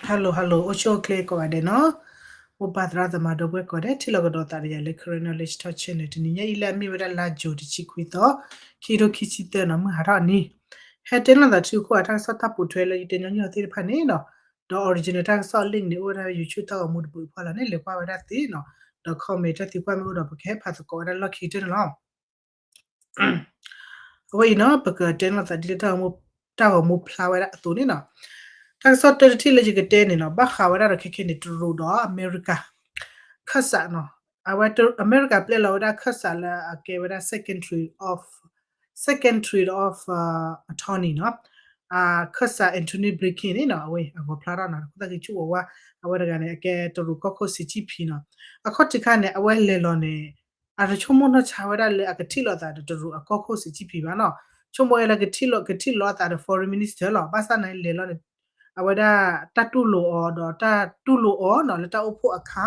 Hello hello အိၣ်ဆူၣ်အိၣ်ချ့ကိးဂၤဒဲးနီၤ, မိၢ်ပၢ်သရၣ်သမါဒီပုၢ်ဝဲၢ်ကိးဂၤဒဲး ထံၣ်လိာ်ကဒီးသးဒီးယၤလၢ Karen Knowledge Talk Channel တနံၤညါအံၤလၢအမ့ၢ်ဝဲဒၣ်လါယူၤတဆံခွံသီ, ခံထိခံဆံသၢနီၤ မုၢ်ဟါထီၣ်အနံၤ, ဟဲတဲလိာ်သးထံခိၣ်အတၢ်ကစီၣ်တၢ်ပိာ်ထွဲလၢယတဲညီနုၢ်အီၤသ့ၣ်တဖၣ်န့ၣ်နီၤ, ဒီး original တၢ်ကစီၣ် link န့ၣ် အိၣ်ဝဲဒၣ် YouTube တၢ်ဂီၤမူတဘိအဖီလာ်န့ၣ် လဲၤကွၢ်ဝဲဒၣ်သ့နီၤ, ဒီး comment တၢ်သံကွၢ်မ့ၢ်အိၣ်ဒီး ပကဟဲဖးသကိးဝဲဒၣ်လီၢ်ခံကတၢၢ်န့ၣ်လီၤ. အဝဲအံၤနီၤ ပကတဲလိာ်သးဒ်လၢတၢ်ဂီၤမူဖျါဝဲဒၣ်အသိးန့ၣ်နီၤ, တၢ်ကစီၣ်တၢတထံၣ်လၢယကတဲန့ၣ်နီၤ ဘၣ်ဃးဝဲဒၣ်ဒီးခဲခဲန့ၣ် တရူးဒီးအမဲရကၤ ခၢၣ်စးနီၤ, အဝဲအမဲရကၤပျဲလီၤဝဲဒၣ်ခၢၣ်စးလၢအကဲဝဲဒၣ် secretary of secretary of attorney နီၤ, ခၢၣ်စး Antony Blinken န့ၣ်နီၤ အဝဲအဂီၤဖျါထီၣ်နီၤ ခိၣ်သၣ်ကံဆူၣ်ဝဲဝါ, အဝဲတဂၤန့ၣ် အကဲတရူးကီၢ်ခိၣ် Xi Jinping နီၤ, အခီၣ်ထံးခါန့ၣ် အဝဲလဲၤလီၤန့ၣ် အတဆိကမိၣ်နီၢ်ဆါဝဲဒၣ်လၢအကထံၣ်လိာ်သးဒီးတရူးအကီၢ်ခိၣ် Xi Jinping ဘၣ်နီၤ, ဆိကမိၣ်ဝဲလၢကထံၣ်လိာ် ကထံၣ်လိာ်အသးဒီး foreign minister လီၤ, ဘၣ်ဆၣ်န့ၣ်လဲၤလီၤန့ၣ် အဝဲဒၣ်တၢ်တူၢ်လိာ်အီၤဒီးတၢ်တူၢ်လိာ်အီၤနီၤ လၢတၢ်အိၣ်ဖှိၣ်အခါ,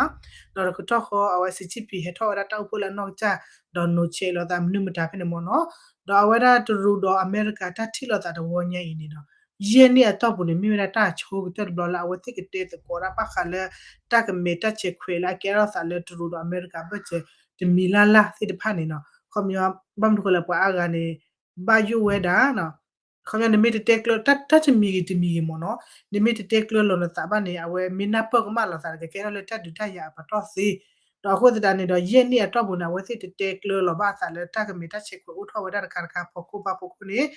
ဒီးတကတီၢ်ဃီအဝဲ Xi Jinping ဟဲထီၣ်ဝဲဒၣ်တၢ်အိၣ်ဖှိၣ်လၢအနီၢ်ကစၢ်, ဒီးနိးဆဲးလိာ်သးမနုၤမတၤဖဲန့ၣ်မ့ၢ်နီၤ, ဒီးအဝဲဒၣ်တရူးဒီးအမဲရကၤတၢ်ထံၣ်လိာ်သးတဝီညါအံၤန့ၣ်ဒီး ယဲၢ်နံၣ်အတီၢ်ပူၤန့ၣ် မ့ၢ်ဝဲဒၣ်တၢ်ဆိကတၢၢ်တဘျီလၢအဝဲသ့ၣ်ကတဲသကိးဒၣ်ဘၣ်ဃးလၢ တၢ်ကမဲာ်တၢ်ဆဲးခွဲးလၢအကဲထီၣ်သးလၢတရူးဒီးအမဲရကၤဘၢၣ်စၢၤ တမံၤလၢ်လၢ်သ့ၣ်တဖၣ်န့ၣ်နီၤ, ခီပညီ ဘၣ်မနုၤဃိလၢပှၤအါဂၤန့ၣ် ဘၣ်ယိၣ်ဝဲဒၣ် ခီပညီ နမ့ၢ်တတဲကျၢၤ တၢ်တမံၤဂ့ၤတမံၤဂ့ၤမ့ၢ်နီၤ, နမ့ၢ်တတဲကျၢၤလီၤနသးဘၣ်န့ၣ် အဝဲမ့ၢ်နၢ်ပၢၢ်ကမၣ်လိာ်သးဒီး ကကဲထီၣ်လၢတၢ်ဒုးတၢ်ယၤအပတီၢ်သ့, ဒီးအဃိသတးန့ၣ်ဒီး ယဲၢ်နံၣ်အတီၢ်ပူၤန့ၣ် အဝဲသ့ၣ်တတဲကျၢၤလီၤဘၣ်အသးလၢတၢ်ကမဲာ်တၢ်ဆဲးခွဲးအိၣ်ထီၣ်ဝဲဒၣ်တခါတခါဖီခိၣ်ဖီခိၣ်န့ၣ်,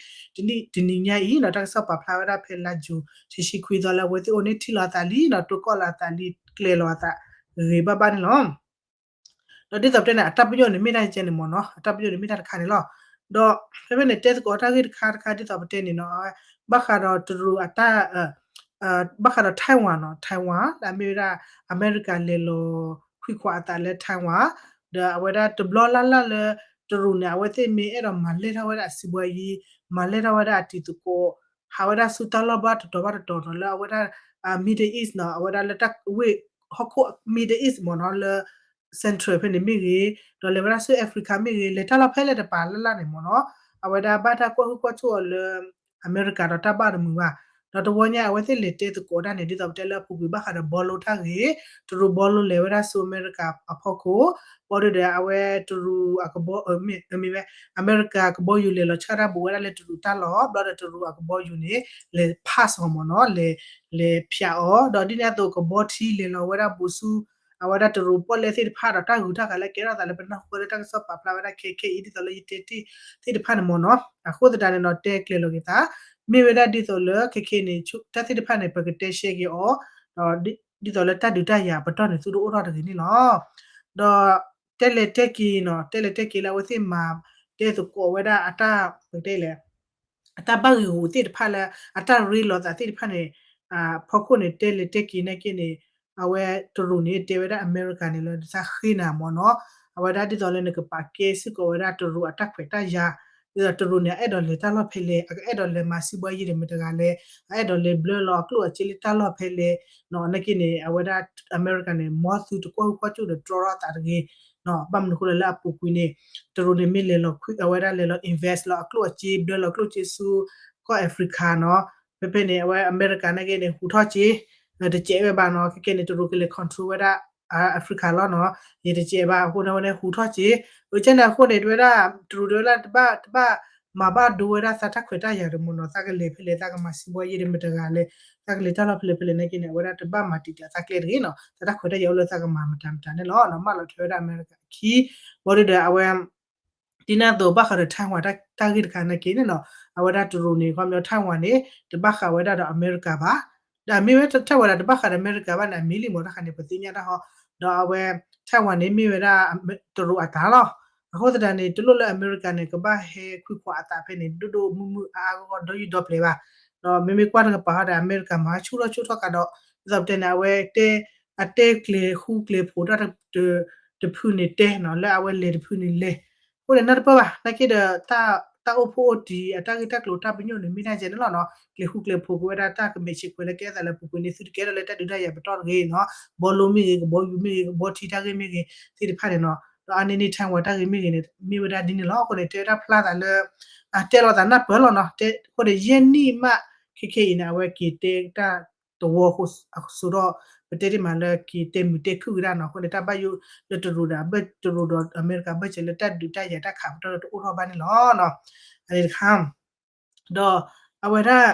တနံၤညါအံၤနီၤ တၢ်ကစီၣ်ပာ်ဖျါဝဲဒၣ်ဖဲလါယူၤ တဆံခွံသီလၢအဝဲသ့ၣ်အိၣ်န့ၢ်ထံၣ်လိာ်အသးလံနီၤ, တိၢ်ကီၢ်လိာ်အသးလံ ကျဲၤလိာ်အသး ဂ့ၤဘၣ်ဘၣ်န့ၣ်လီၤ. ဒီးဒ်သိးပတဲန့ၣ် အတၢ်ပညိၣ်န့ၣ်မ့ၢ်တၢ်ကဲန့ၣ်မ့ၢ်နီၤ, အတၢ်ပညိၣ်န့ၣ်မ့ၢ်တၢ်တခါန့ၣ်လီၤ. ဒီးဖဲဖဲန့ၣ် တဲသကိးတၢ်ဂ့ၢ်တခါတခါဒ်သိးပတဲန့ၣ်နီၤ, ဘၣ်ဃးဒီးတရူးအတၢ် ဘၣ်ဃးဒီး Taiwan နီၤ, Taiwan လၢအမ့ၢ်ဝဲဒၣ် အမဲရကၤလဲၤလီၤခွံခွးအသးလၢ Taiwan, ဒီးအဝဲဒၣ်တဘျီလၢ်လၢ်လၢ တရူးန့ၣ် အဝဲသ့ၣ်မ့ၢ်အဲၣ်ဒိးမၤလဲၢ်ထီၣ်ဝဲဒၣ်အစီးပွားရေး, မၤလဲၢ်ထီၣ်ဝဲဒၣ်အတံၤသကိး, ဟးဝဲဒၣ်ဆူတၢ်လီၢ်ဘၣ်တတီၤဘၣ်တတီၤနီၤ လၢအဝဲဒၣ် Middle East နီၤ, အဝဲဒၣ်လၢတၢ်ဝ့ၢ်ဟီၣ်ခိၣ် Middle East မ့ၢ်နီၤ, လၢ Central ဖဲန့ၣ်မ့ၢ်ဂ့ၤ, ဒီးလဲၤဝဲဒၣ်ဆူ Africa မ့ၢ်ဂ့ၤ, လဲၤတၢ်လီၢ်ဖဲလဲၣ်တပၤလၢ်လၢ်န့ၣ်မ့ၢ်နီၤ, အဝဲဒၣ်ဘၣ်တၢ်ကွၢ်ဟုၣ်ကွၢ်စိၣ်အီၤလၢ အမဲရကၤဒီးတၢ်ဘၣ်တမုာ်ဘၣ်. ဒီးတဝီညါအဝဲသ့ၣ်လဲၤတဲသကိးတၢ်န့ၣ် ဒ်သိးပတဲလၢအပူၤကွံာ်ဘၣ်ဃးဒီးဘီလိတၢ်ဂ့ၢ်, တရူးဘီလိလဲၤဝဲဒၣ်ဆူအမဲရကၤအဖီခိၣ်, ဘီဒုဒီးအဝဲတရူးအကဘီ မ့ၢ်ဝဲ အမဲရကၤကဘီယူၤလဲၤလီၤဆှၣ်တၢ်ဘူးဝဲဒၣ်လၢတရူးတၢ်လီၢ်, ဘျီဒီးတရူးအကဘီယူၤန့ၣ် လဲၤ pass အီၤမ့ၢ်နီၤ, လဲၤ လဲၤဖျးအီၤ, ဒီးဒ်န့ၣ်အသိးကဘီထံလဲၤလီၤဝဲဒၣ်ဘူးဆူ အဝဲဒၣ်တရူးပီၣ်လဲၣ်သ့ၣ်တဖၣ်ဒီး တၢ်ဂုၤတၢ်ဂၤလၢကဲထီၣ်သးလၢပနၢ်ဟူဝဲလၢတၢ်ကစီၣ်ပာ်ဖျါဝဲဒၣ်ခဲခဲအံၤ ဒ်သိးလၢယတဲတ့ၢ်သ့ၣ်တဖၣ်န့ၣ်မ့ၢ်နီၤ, အဃိသတးန့ၣ်ဒီး တဲကျဲၤလီၤက့ၤသး, မ့ၢ်ဝဲဒၣ်ဒ်သိးလၢခဲခဲန့ၣ် တၢ်သ့ၣ်တဖၣ်န့ၣ် ပကတဲရှဲက့ၤအီၤ, ဒီးဒ်သိးလၢတၢ်ဒုးတၢ်ယၤအပတီၢ်န့ၣ် သုတအိၣ်ထီၣ်တဂ့ၤန့ၣ်လီၤ. ဒီး တဲလဲၤတဲက့ၤနီၤ, တဲလဲၤတဲက့ၤလၢအဝဲသ့ၣ်မၤ တဲသကိးဝဲဒၣ်အတၢ် ပတဲလဲၣ် အတၢ်ဘၣ်ဂံာ်ဂူာ်သ့ၣ်တဖၣ်လၢ အတၢ်ရ့လိာ်သးသ့ၣ်တဖၣ်န့ၣ် အဖီခိၣ်န့ၣ် တဲလဲၤတဲက့ၤနာ်က့န့ၣ် အဝဲတရူးန့ၣ် တဲဝဲဒၣ်အမဲရကၤန့ၣ်လၢ တၢ်ဃ့နၤမ့ၢ်နီၤ, အဝဲဒၣ်ဒ်သိးလၢနကပာ်ကဲစ့ၢ်ကီးဝဲဒၣ်တရူးအတၢ်ခွဲးတၢ်ယာ်, ဒ်သိးတရူးန့ၣ် အအဲၣ်ဒိးလဲၤတၢ်လီၢ်ဖဲလဲၣ်, အကအဲၣ်ဒိးလဲၤမၤစံးဘှါယံၤဒီးမတၤတဂၤလဲၣ်, အအဲၣ်ဒိးလဲၤဘျၢလီၤအကျိၣ်အစ့လၢတၢ်လီၢ်ဖဲလဲၣ်, နာ်က့န့ၣ် အဝဲဒၣ်အမဲရကၤန့ၣ် မ်သုတကွၢ်ဟုၣ်ကွၢ်စိၣ်ဒီးတြီထီၣ်အသးတဂ့ၤ ဘၣ်မနုၤအဃိလဲၣ်လၢအပူၤကွံာ်န့ၣ် တရူးန့ၣ်မ့ၢ်လဲၤလီၤ အဝဲဒၣ်လဲၤလီၤ invest လီၤအကျိၣ်အစ့ ဘျၢလီၤအကျိၣ်အစ့ဆူ ကီၢ် Africa နီၤ, ဖဲဖဲန့ၣ် အဝဲအမဲရကၤနာ်က့န့ၣ် ဟူးထီၣ်စ့ တစဲးဝဲဘၣ်နီၤ, ခဲကဲန့ၣ် တရူးကလဲၤ control ဝဲဒၣ် Africa လီၤနီၤ, ယတစဲးဘၣ် အဃိန့ၣ် အဝဲန့ၣ်ဟူးထီၣ်စ့, အကဲန့ၣ်အဃိန့ၣ် တဝဲဒၣ် တရူးတဝဲဒၣ် တဘၣ် တဘၣ်မၤဘၣ်ဒိဝဲဒၣ်သးတၢ်ခွဲးတၢ်ယာ်တမ့ၢ်နီၤ, သးကလဲၤဖဲလဲၣ် သးကမၤစံးဘှါယံၤဒီးမတၤတဂၤလဲၣ်, သးကလဲၤတၢ်လီၢ်ဖဲလဲၣ်ဖဲလဲၣ်နာ်က့န့ၣ် အဝဲဒၣ်တဘၣ်မၤတံာ်တာ်သးကျဲတဂ့ၤနီၤ, သးတၢ်ခွဲးတၢ်ယာ်အိၣ်လၢသးကမၤမတၤမတၤန့ၣ်လီၤ, မၢလီၤထွဲဝဲဒၣ်အမဲရကၤအခံ, ဘၣ်ဒီးအဝဲ ဒ်န့ၣ်အသိးဘၣ်ဃးဒီး Taiwan တၢ်ဂ့ၢ်တခါနာ်က့န့ၣ်နီၤ, အဝဲဒၣ်တရူးန့ၣ် ခီပညီ Taiwan န့ၣ် တဘၣ်ဃးဝဲဒၣ်ဒီးအမဲရကၤဘၣ်, ဒီးအမ့ၢ်ဝဲ Taiwan ဒီးတဘၣ်ဃးဒီးအမဲရကၤဘၣ်န့ၣ် အမ့ၢ်လံမ့ၢ်တၢ်ခါန့ၣ် ပသ့ၣ်ညါတၢ်ဟီ, ဒီးအဝဲ Taiwan န့ၣ်မ့ၢ်ဝဲဒၣ် တရူးအတၢ်လီၤ, အဃိသတးန့ၣ် တလိၣ်လၢအမဲရကၤန့ၣ် ကဘၣ်ဟဲခွံခွးအသးဖဲန့ၣ် ဒိၣ်ဒိၣ်မုၢ်မုၢ်အါအါဂီၢ်ဂီၢ်ဒီယုၢ်ဒီပျဲၤဘၣ်, ဒီးမ့မ့ၢ်ကွၢ်တကပၤဃီဒီး အမဲရကၤမၤဆူၣ်ထီၣ်ဆူၣ်ထီၣ်ကဒီး, ဒ်သိးပတဲန့ၣ် အဝဲတဲ အတဲကျဲၤဃူကျဲၤဖိးတၢ် တဖုန့ၣ်တဲနီၤ လၢအဝဲလဲၤတဖုန့ၣ်လဲၤ, အဃိန့ၣ် နၢ်တပၢၢ်ဘၣ် နာ်က့ဒီး တၢ်အိၣ်ဖှိၣ်အိၣ်တံၤအတၢ်ဂ့ၢ်တၢ်ကျိၤတၢ်ပညိၣ်န့ၣ် မ့ၢ်တၢ်ကဲန့ၣ်လီၤနီၤ, ကျဲၤဃူကျဲၤဖိးက့ၤဝဲဒၣ်တၢ်ကမဲာ်ဆံးခွဲးလၢကဲသးလၢပူၤကွံာ်န့ၣ် သုတကဲထီၣ်လၢတၢ်ဒုးတၢ်ယၤပတီၢ်တဂ့ၤနီၤ, ဘီလိမ့ၢ်ဂ့ၤ ကဘီယူၤမ့ၢ်ဂ့ၤ ကဘီထံတၢ်ဂ့ၢ်မ့ၢ်ဂ့ၤသ့ၣ်တဖၣ်န့ၣ်နီၤ, ဒီးအါန့ၢ်န့ၢ် Taiwan တၢ်ဂ့ၢ်မ့ၢ်ဂ့ၤန့ၣ် မ့ၢ်ဝဲဒၣ်ဒ်န့ၣ်လီၤ, အဃိန့ၣ် တဲဝဲဒၣ်ဖျါသးလၢ အတဲလိာ်သးနၢ်ပၢၢ်လီၤနီၤ, အဃိန့ၣ် ယဲၢ်နံၣ်မး ခဲခဲအံၤန့ၣ် အဝဲက့ၤတဲတၢ် တဝီအဃိဒီး ပတဲတ့ၢ်မးလၢက့ၤတဲမုာ်တဲခုၣ်ကဒါနီၤ. အဃိန့ၣ် တၢ်ဘၣ်ယိၣ်လၢတရူးဒီး တရူးဒီးအမဲရကၤဘၢၣ်စၢၤလၢတၢ်ဒုးတၢ်ယၤတၢ်ခးပတီၢ်ဒီးတအိၣ်ထီၣ်ဘၣ်န့ၣ်လီၤ. အန့ၣ်တခါ ဒီးအဝဲဒၣ်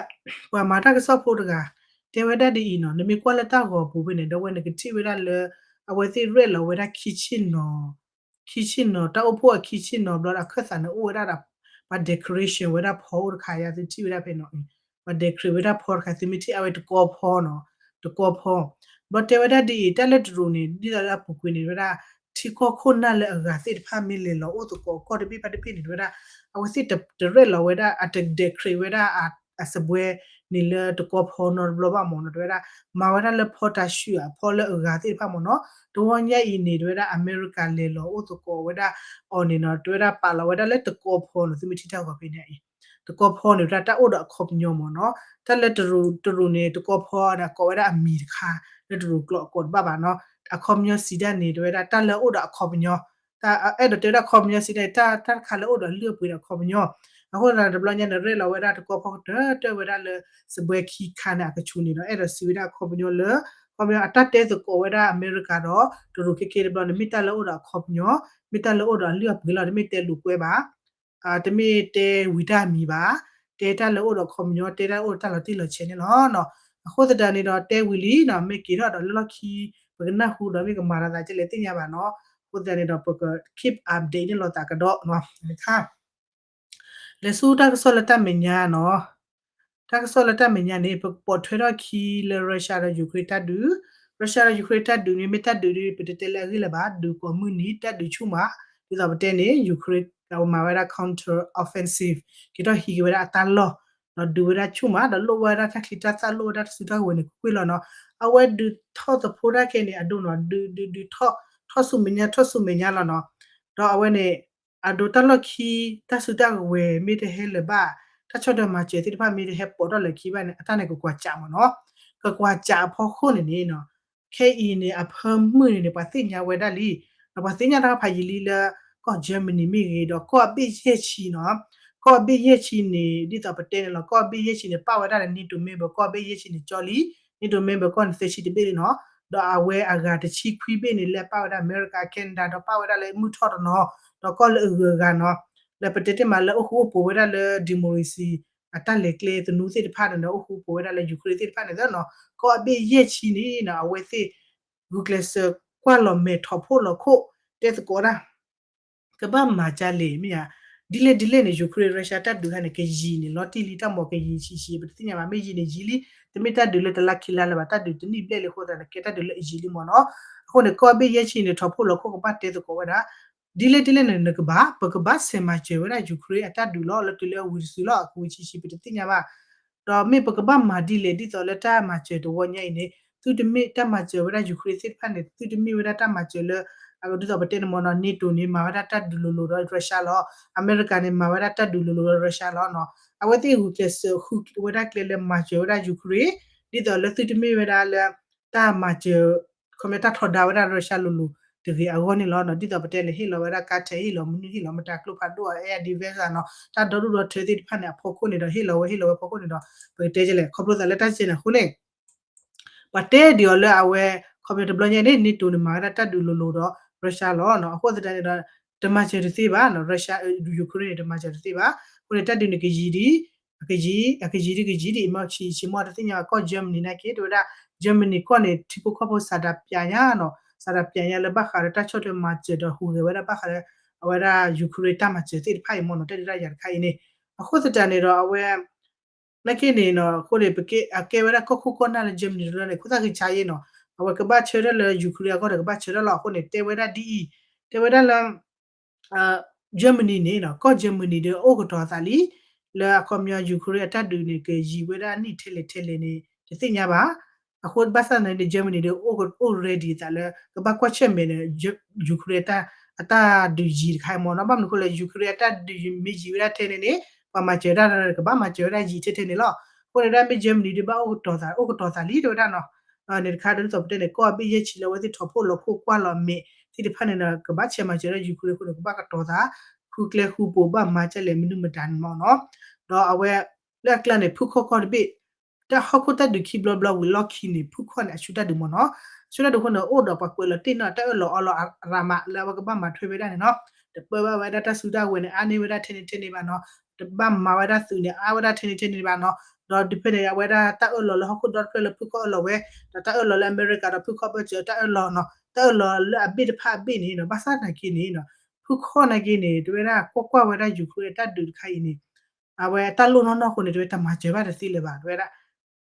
ပှၤမၤတၢ်ကစီၣ်ဖိတဂၤ တဲဝဲဒၣ်ဒ်အံၤနီၤ, နမ့ၢ်ကွၢ်လၢတၢ်ဂီၤပူၤဖဲန့ၣ် ဒီးဝဲနကထံၣ်ဝဲဒၣ်လၢ အဝဲသ့ၣ်ရဲၣ်လီၤဝဲဒၣ် ခံဆ့ၣ်နီၤ ခံဆ့ၣ်နီၤ တၢ်အိၣ်ဖှိၣ်အခံဆ့ၣ်နီၤဘျီဒီး အခၢၣ်သးန့ၣ်အိၣ်ဝဲဒၣ်ဒီး ပှၤ decoration ဝဲဒၣ်ဖီအိၣ်တခါယါ သုထံၣ်ဝဲဒၣ်ဖဲနီၤ. ပှၤ decorate ဝဲဒၣ်ဖီတခါ သုမ့ၢ်ထံၣ်အဝဲတကီဖီနီၤ, တကီဖီ ဘျီတဲဝဲဒၣ်ဒ်အံၤ တၢ်လၢတရူးန့ၣ် ဒ်သိးလၢအပူၤကွံာ်န့ၣ် ဝဲဒၣ် ထံကီၢ်ခိၣ်နၢ်လၢအဂၤသ့ၣ်တဖၣ်မ့ၢ်လဲၤလီၤအိၣ်သကိးကီၢ်တဘ့ၣ်ဘၣ်တဘ့ၣ်န့ၣ် ဝဲဒၣ် အဝဲသ့ၣ်တရဲၣ်လီၤဝဲဒၣ် အတ decorate ဝဲဒၣ် အစပွဲန့ၣ်လၢတကီဖီနီတဘျီဘၣ်မ့ၢ်နီၤ. တဲဝဲဒၣ် မၤဝဲဒၣ်လၢဖီတၤဆှုၣ်အဖီလၢအဂၤသ့ၣ်တဖၣ်မ့ၢ်နီၤ. တဝီညါအံၤန့ၣ် တဲဝဲဒၣ် အမဲရကၤလဲၤလီၤအိၣ်သကိးဝဲဒၣ်အီၤန့ၣ်နီၤ, တဲဝဲဒၣ်ပာ်လီၤဝဲဒၣ်လၢတကီဖီနီၤ, သုမ့ၢ်ထံၣ်တၢ်ဂီၤဖဲန့ၣ်အံၤ တကီဖီန့ၣ် ဝဲဒၣ်တၢ်အိၣ်ဒီးအခီပညီမ့ၢ်နီၤ. တၢ်လၢတရူး တရူးန့ၣ် တကီဖီန့ၣ် အကိးဝဲဒၣ်အမံၤတခါ လၢတရူးကျိာ်အကိးတဘၣ်ဘၣ်နီၤ. အခီပညီစံးဒၣ်န့ၣ် တဲဝဲဒၣ်တၢ်လၢအအိၣ်ဒီးအခီပညီ အဲၣ်ဒိးတဲဝဲဒၣ်အခီပညီစံးဒၣ်န့ၣ် တၢ်တခါလၢအအိၣ်ဒီးအလုၢ်အပှ့ၤဒီးအခီပညီ. အဃိသတးန့ၣ် တဘျီညါန့ၣ် ရဲၣ်လီၤဝဲဒၣ်တကီဖီကတၢၢ်တၢၢ်ဝဲဒၣ်လၢ စပွဲခံခါန့ၣ် အကဆူးန့ၣ်ဒီး အဲၣ်ဒိးစံးဝဲဒၣ်အခီပညီလၢ အခီပညီအတၢ်တဲသကိးဝဲဒၣ်အမဲရကၤဒီး တရူးခဲကဲတဘျီန့ၣ် မ့ၢ်တၢ်လၢအအိၣ်ဒီးအခီပညီ မ့ၢ်တၢ်လၢအအိၣ်ဒီးအလုၢ်အပှ့ၤလီၤ, တမ့ၢ်တဲလိာ်ကွဲဘၣ် တမ့ၢ်တဲဝံၤတၢ်မံၤဘၣ်, တဲတၢ်လၢအအိၣ်ဒီးအခီပညီ တဲတၢ်လၢအအိၣ်ဒီးတၢ်လီၤတံၢ်လီၤဆဲးန့ၣ်လီၤ. အဃိသတးန့ၣ်ဒီး တဲဝံၤလံနီၤ, မ့ၢ်က့ၤထီၣ်ဒီးလၢလီၢ်ခံ ပကနၢ်ဟူဒီးမ့ၢ်ကမၤဒီးသးကလဲၣ်သ့ၣ်ညါဘၣ်နီၤ. အဃိသတးန့ၣ်ဒီး ပက keep update န့ၣ်လိာ်သးကဒီးနီၤ. တခါ လဲၤဆူတၢ်ကစီၣ်လၢတၢ်မဲာ်ညါနီၤ. တၢ်ကစီၣ်လၢတၢ်မဲာ်ညါန့ၣ် ပကပိာ်ထွဲထီၣ်ခံလၢ Russia ဒီး Ukraine တၢ်ဒုး, Russia ဒီး Ukraine တၢ်ဒုးန့ၣ် မ့ၢ်တၢ်ဒုးဒ် ပတတဲလၢအဂ့ၢ်လၢၤဘၣ်, ဒုးကိးမုၢ်နံၤ တၢ်ဒုးဆူၣ်မး, ဒ်သိးပတဲန့ၣ် Ukraine အဝဲမၤဝဲဒၣ် counter offensive က့ၤထီၣ်ဟံးက့ၤဝဲဒၣ်အတၢ်လီၢ်, ဒီးဒုးဝဲဒၣ်ဆူၣ်မး ဒီးလိၣ်ဝဲဒၣ်တၢ်ချံတၢ်သၣ် လိၣ်ဝဲဒၣ်တၢ်စုတၢ်ကဝဲၤန့ၣ် ကွ့ၢ်ကွ့ၢ်လီၤနီၤ. အဝဲဒုးထီၣ်သဖှိတၢ်ခဲန့ၣ် အဒိနီၤ, ဒုး ဒုး ဒုးထီၣ် ထီၣ်ဆူမဲာ်ညါ ထီၣ်ဆူမဲာ်ညါလီၤနီၤ. ဒီးအဝဲန့ၣ် အဒိတၢ်လီၢ်ခံ တၢ်စုတၢ်ကဝဲၤမ့ၢ်တဟဲလၢၤဘၣ်, တၢ်ဆီၣ်ထွဲမၤစၢၤသ့ၣ်တဖၣ်မ့ၢ်တဟဲပိာ်ထီၣ်လၢၤခံဘၣ်န့ၣ် အတၢ်န့ၣ်ကကွၢ်စးမ့ၢ်နီၤ. ကကွၢ်စးအဖီခိၣ်န့ၣ်န့ၣ်နီၤ, ခဲအံၤန့ၣ် အဖၢမုၢ်န့ၣ်န့ၣ် ပှၤသ့ၣ်ညါဝဲဒၣ်လံ, ဒီးပှၤသ့ၣ်ညါတၢ်ဖးယံာ်လံလၢ ကီၢ် Germany မ့ၢ်ဂ့ၤ ဒီးကီၢ်အဘ့ၣ်ယဲၢ်ဆံနီၤ, ကီၢ်အဘ့ၣ်ယဲၢ်ဆံန့ၣ် ဒ်သိးပတဲန့ၣ်လီၤ, ကီၢ်အဘ့ၣ်ယဲၢ်ဆံန့ၣ် ပာ်ဝဲဒၣ်လၢ NATO member ကီၢ်အဘ့ၣ်ယဲၢ်ဆံန့ၣ် ကၠီလံ, NATO member ကီၢ်န့ၣ် သၢဆံတဘ့ၣ်လံနီၤ. ဒီးအဝဲအဂၤတဆံခွံဘ့ၣ်န့ၣ် လၢအပာ်ဝဲဒၣ်အမဲရကၤ Canada ဒီးပာ်ဝဲဒၣ်လၢမုၢ်ထီၣ်တနီၤ, ဒီးကီၢ်လၢအဂုၤအဂၤနီၤ, လၢပတဲတ့ၢ်မးလၢအိၣ်ဃူအိၣ်ဖိးဝဲဒၣ်လၢ democracy အတၢ်လဲၤကျဲသနူသ့ၣ်တဖၣ်န့ၣ်ဒီး အိၣ်ဃူအိၣ်ဖိးဝဲဒၣ်လၢ Ukraine သ့ၣ်တဖၣ်န့ၣ်သ့နီၤ, ကီၢ်အဘ့ၣ်ယဲၢ်ဆံန့ၣ်နီၤ အဝဲသ့ၣ် ဂုာ်ကျဲးစၢးကွၢ်လီၤမဲာ်ထီၣ်ဖှိၣ်လီၤခိၣ် တဲသကိးဒၣ် ကဘၣ်မၤကလဲၣ်မ့ၢ်ဧါ, ဒ်လဲၣ်ဒ်လဲၣ်န့ၣ် Ukraine Russia တၢ်ဒုးခါန့ၣ် ကယံာ်န့ၣ် လီၤတံၢ်လံတၢ်မီၤကယံာ်ဆံးဆံး ပတသ့ၣ်ညါဘၣ် မ့ၢ်ယံာ်န့ၣ်ယံာ်လံ, တမ့ၢ်တၢ်ဒုးလၢတလါခံလါလၢၤဘၣ် တၢ်ဒုးတနံၣ်ဘျဲၣ်လံအဃိသတးန့ၣ် ကဲတၢ်ဒုးလၢအယံာ်လံမ့ၢ်နီၤ. အဃိန့ၣ် ကီၢ်ဘ့ၣ်ယဲၢ်ဆံန့ၣ် ထီၣ်ဖှိၣ်လီၤခိၣ်ကဘၣ်တဲသကိးဝဲဒၣ် ဒ်လဲၣ်ဒ်လဲၣ်န့ၣ် နကဘၣ် ပကဘၣ်ဆဲးမၤစၢၤဝဲဒၣ် Ukraine အတၢ်ဒုးလီၤ လၢတုၤလၢအဝံၤတစုလီၤ အကဝံၤဆံးဆံး ပတသ့ၣ်ညါဘၣ်. ဒီးမ့ၢ်ပကဘၣ်မၤဒ်လဲၣ် ဒ်သိးလၢတၢ်မၤစၢၤတဝီညါအံၤန့ၣ် သုတမ့ၢ်တၢ်မၤစၢၤဝဲဒၣ် Ukraine သ့ၣ်တဖၣ်န့ၣ် သုတမ့ၢ်ဝဲဒၣ်တၢ်မၤစၢၤလၢ ဒ်သိးပတဲန့ၣ်မ့ၢ်နီၤ NATO န့ၣ် မၤဝဲဒၣ်တၢ်ဒုးလိၤလိၤဒီး Russia လီၤ. အမဲရကၤန့ၣ် မၤဝဲဒၣ်တၢ်ဒုးလိၤလိၤဒီး Russia လီၤနီၤ. အဝဲသ့ၣ်ဂုာ်ကျဲးစၢးဃုဝဲဒၣ်ကျဲလၢမၤစၢၤဝဲဒၣ် Ukraine ဒ်သိးလၢသုတမ့ၢ်ဝဲဒၣ်လၢ တၢ်မၤစၢၤ ခီပညီတၢ်ထီဒါဝဲဒၣ် Russia လိၤလိၤတဂ့ၤအဂီၢ်န့ၣ်လီၤနီၤ. ဒ်သိးပတဲလၢဟ့ၣ်လီၤဝဲဒၣ်ကါထဲး ဟ့ၣ်လီၤမနုၤ ဟ့ၣ်လီၤမတၤကျိဖးဒိၣ် air defense နီၤ တၢ်ဒီဒူၣ်ဒီထၢသ့ၣ်တဖၣ်န့ၣ် အဖီခိၣ်န့ၣ်ဒီး ဟ့ၣ်လီၤဝဲ ဟ့ၣ်လီၤဝဲဖီခိၣ်န့ၣ်ဒီး ပကတဲကလဲၣ် ခီဖျိသးလၢတၢ်စဲန့ၣ်အဃိန့ၣ် ပှၤတဲဒံးအီၤလၢအဝဲ ခီပညီတဘျီညါန့ၣ် NATO န့ၣ် မၤဝဲဒၣ်တၢ်ဒုးလိၤလိၤဒီး Russia လီၤနီၤ. အဃိသတးန့ၣ်ဒီး တမၤစၢၤတသ့ဘၣ်နီၤ Russia Ukraine န့ၣ် တမၤစၢၤတသ့ဘၣ်. အဃိန့ၣ် တၢ်ဒုးန့ၣ်ကယံာ်ဒံး အကယံာ် အကယံာ်ဒံးကယံာ်ဒံး အံၤမ့ၢ်ဆံးဆံးမ့ၢ်တသ့ၣ်ညါဘၣ် ကီၢ် Germany နာ်က့ တဲဝဲဒၣ် Germany ကီၢ်န့ၣ် ထံဖိကီၢ်ဖိစးဒးပျးညါနီၤ စးဒးပျးညါလၢဘၣ်ဃးဒီးတၢ်ဆီၣ်ထွဲမၤစၢၤဒီးဟူးဂဲၤဝဲဒၣ်ဘၣ်ဃးဒီး အဝဲဒၣ် Ukraine တၢ်မၤစၢၤသ့ၣ်တဖၣ်အံၤမ့ၢ်နီၤ တၢ်ဒုးတၢ်ယၤတခါအံၤန့ၣ် အဃိသတးန့ၣ်ဒီးအဝဲ နာ်က့န့ၣ်နီၤ အဃိန့ၣ် ပကဲ အကဲဝဲဒၣ်ကီၢ်ခိၣ်ကီၢ်နၢ်လၢ Germany တလီၢ်န့ၣ် ခိၣ်သၣ်ဃံဆါယဲနီၤ အဝဲကဘၣ်ဆၢထၢၣ်လၢ Ukraine အဂီၢ်ဒီးကဘၣ်ဆၢထၢၣ်လီၤ. အဃိန့ၣ် တဲဝဲဒၣ်ဒ်အံၤ တဲဝဲဒၣ်လၢ Germany န့ၣ်နီၤ ကီၢ် Germany ဒီးအိၣ်ကတီၤသးလံ လၢအခီပညီ Ukraine အတၢ်ဒုးန့ၣ် ကယံာ်ဝဲဒၣ်နံၣ်ထဲလဲၣ်ထဲလဲၣ်န့ၣ် တသ့ၣ်ညါဘၣ်. အဃိဘၣ်ဆၣ်န့ၣ် Germany ဒီးအိၣ် ready သးလၢ ကဘၣ်ကွၢ်ဆၢၣ်မဲာ်ဒီး Ukraine အတၢ်ဒုးယံာ်တခါအံၤမ့ၢ်နီၤ ဘၣ်မနုၤအဃိလဲၣ် Ukraine အတၢ်ဒုးမ့ၢ်ယံာ်ဝဲဒၣ်ထဲန့ၣ်န့ၣ် ပှၤမၤစၢၤဝဲဒၣ်ကဘၣ်မၤစၢၤဝဲဒၣ်ယံာ်ထဲထဲန့ၣ်လီၤ. အဃိန့ၣ်ဒၣ်မ့ၢ် Germany ဒီးဘၣ်အိၣ်ကတီၤသး အိၣ်ကတီၤသးလံတဲဝဲဒၣ်နီၤ န့ၣ်တခါဒီးဒ်သိးပတဲန့ၣ် ကီၢ်အဘ့ၣ်ယဲၢ်ဆံလၢအဝဲသ့ၣ်ထီၣ်ဖှိၣ်လီၤခိၣ်ကွၢ်လီၤမဲာ်သ့ၣ်တဖၣ်န့ၣ်ဒီး ကဘၣ်ဆဲးမၤစၢၤဝဲဒၣ် Ukraine အဃိန့ၣ် ကဘၣ်ကတီၤသး ဃုကျဲဃုပူၤဘၣ်မၤကလဲၣ်မနုၤမတၤန့ၣ်မ့ၢ်နီၤ. ဒီးအဝဲ လၢအကျါန့ၣ် ဖုခီၣ်ခီၣ်တဘ့ၣ် တၢ်ဟီၣ်ခိၣ်တၢ်ဒုးခံဘျီဘျီဝံၤလီၢ်ခံန့ၣ် ဖုခီၣ်န့ၣ် အဆူၣ်တၢ်ဒုးမ့ၢ်နီၤ, အဆူၣ်တၢ်ဒုးအဃိန့ၣ် အိၣ်ဒီးပှၤကွဲးလီၤတ့ၢ်နီၣ်တၢ်အၢၣ်လီၤအီလီၤအရၤမး လၢအဝဲကဘၣ်မၤထွဲဝဲဒၣ်န့ၣ်နီၤ, တပၢဘၣ်ဝဲဒၣ်တၢ်စုတၢ်ဝဲၤန့ၣ် အါန့ၢ်ဝဲဒၣ်ထဲန့ၣ်ထဲန့ၣ်ဘၣ်နီၤ, တဘၣ်မၤဝဲဒၣ်သုးန့ၣ် အါဝဲဒၣ်ထဲန့ၣ်ထဲန့ၣ်ဘၣ်နီၤ, ဒီးဒုးဖဲန့ၣ် အဝဲဒၣ်တၢ်အၢၣ်လီၤလၢဟီၣ်ခိၣ်ဒီတဖျၢၣ်လၢဖုခီၣ်အၢၣ်လီၤဝဲ, ဒီးတၢ်အၢၣ်လီၤလၢအမဲရကၤဒီးဖုခီၣ်အၢၣ်စၢၤတၢ်အၢၣ်လီၤနီၤ, တၢ်အၢၣ်လီၤလၢအဘ့ၣ်တဖၣ်အဘ့ၣ်န့ၣ်နီၤ, ဘၣ်ဆၣ်သနာ်က့န့ၣ် ဖုခီၣ်နာ်က့န့ၣ် တဝဲဒၣ်ကွၢ်ကွၢ်ဝဲဒၣ် Ukraine အတၢ်ဒုးတခါအံၤန့ၣ် အဝဲတၢ်လိၣ်နီၢ်နီၢ်အဃိန့ၣ် တဝဲတမၤစၢၤဘၣ်တသ့လၢၤဘၣ် တဝဲဒၣ်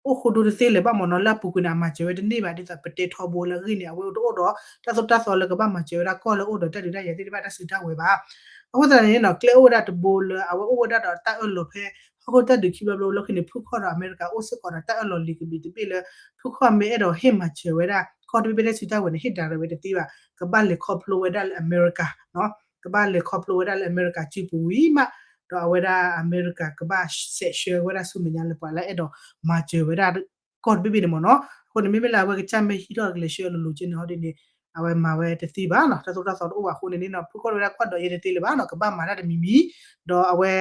အိၣ်ဃိဒိတသ့လၢၤဘၣ်မ့ၢ်နီၤ, လၢအပူၤကွံာ်န့ၣ် အမၤစၢၤဝဲတန့ၢ်ဘၣ် ဒ်သိးပတဲထီဘိလၢအဂ့ၢ်န့ၣ် အဝဲတအိၣ်ဒီးတၢ်သိၣ်တၢ်သီလၢကဘၣ်မၤစၢၤဝဲဒၣ်ကီၢ်လၢအိၣ်ဒီးတၢ်ဒုးတၢ်ယၤသ့ၣ်တဖၣ်တၢ်စုတၢ်ဝဲၤဘၣ်. အဃိသတးန့ၣ်နီၤ ကျဲအိၣ်ဝဲဒၣ်တဘိလၢအဝဲအိၣ်ဝဲဒၣ်ဒီးတၢ်အၢၣ်လီၤဖဲ ဟီၣ်ခိၣ်တၢ်ဒုးခံဘျီဘျီလီၢ်ခံန့ၣ် ဖုခီၣ်ဒီးအမဲရကၤအိၣ်စ့ၢ်ကီးဒီးတၢ်အၢၣ်လီၤလံာ်ကဘျံးတဘ့ၣ်လၢ ဖုခီၣ်မ့ၢ်အဲၣ်ဒိးဟ့ၣ်မၤစၢၤဝဲဒၣ် ကီၢ်တဘ့ၣ်ဘ့ၣ်တၢ်စုတၢ်ဝဲၤန့ၣ် ဟ့ၣ်ဒၣ်ရၢဝဲတသ့ဘၣ်, ကဘၣ်လဲၤခီဖျိဝဲဒၣ်လၢအမဲရကၤ ကဘၣ်လဲၤခီဖျိဝဲဒၣ်လၢအမဲရကၤစုပူၤဝံၤမး, ဒီးအဝဲဒၣ်အမဲရကၤကဘၣ်ဆဲးဆှၢဝဲဒၣ်ဆူမဲာ်ညါလၢပှၤလၢအဲၣ်ဒိးမၤစၢၤဝဲဒၣ် ကီၢ်တဘ့ၣ်ဘ့ၣ်န့ၣ်မ့ၢ်နီၤ, အဃိန့ၣ် မ့မ့ၢ်လၢအဝဲကစၢ်မ့ၢ်ဟံးထီၣ်ကလဲၤဆှၢအလိၤလိၤက့န့ၣ် ဟီဒ်န့ၣ် အဝဲမၤဝဲတသ့ဘၣ်နီၤ, တၢ်သိၣ်တၢ်သီတအိၣ်ဘၣ်အဃိန့ၣ်န့ၣ်နီၤ ဖုခီၣ်တဝဲဒၣ်ကွၢ်ဒီးယဲတသ့လၢၤဘၣ်နီၤ, ကဘၣ်မၤတၢ်တမံၤမံၤ, ဒီးအဝဲ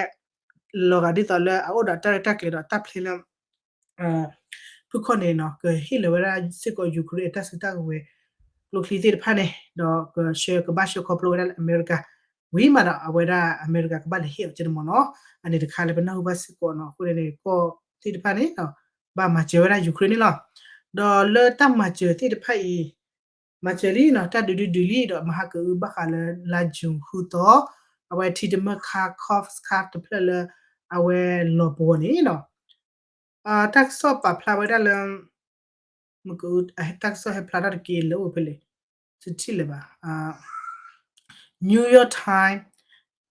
လီၤဂာ်ဒ်သိးလၢအအိၣ်ဒီးတၢ်ရဲၣ်တၢ်ကျဲၤဒီးတၢ်ဖျဲလၢ ဖုခီၣ်န့ၣ်နီၤ ကဟ့ၣ်လီၤဝဲဒၣ်စ့ၢ်ကီး Ukraine အတၢ်စုတၢ်ကဝဲၤ ကျိချံသ့ၣ်တဖၣ်န့ၣ် ဒီးကဆှၢကဘၣ်ဆှၢခီဖျိဝဲဒၣ်လၢအမဲရကၤ ဝံၤမးဒီး အဝဲဒၣ်အမဲရကၤကဘၣ်လဲၤဟ့ၣ်အီၤကန့ၣ်မ့ၢ်နီၤ, အန့ၣ်တခါလၢပနၢ်ဟူဘၣ်စ့ၢ်ကီးနီၤ, အဃိန့ၣ်န့ၣ် ကီၢ်သ့ၣ်တဖၣ်န့ၣ် ဘၣ်မၤစၢၤဝဲဒၣ် Ukraine န့ၣ်လီၤ. ဒီးလၢတၢ်မၤစၢၤသ့ၣ်တဖၣ်အံၤ မၤစၢၤလံနီၤ, တၢ်ဒုးဒုးဒုးလံဒီး မဟါကအုဘၣ်ဃးလၢလါ June ဃုသီ, အဝဲထံတမၢၢ်ခါ Kharkov တဖျၢၣ်လၢ အဝဲလီၤပှီၤန့ၣ်နီၤ, တၢ်ကစီၣ်ပာ်ဖျါဝဲဒၣ်လၢ မ့ၢ်က တၢ်ကစီၣ်ဟဲဖျါထီၣ်တက့ၢ်လၢအိၣ်ဖဲလဲၣ်, တထံၣ်လၢၤဘၣ် New York Times,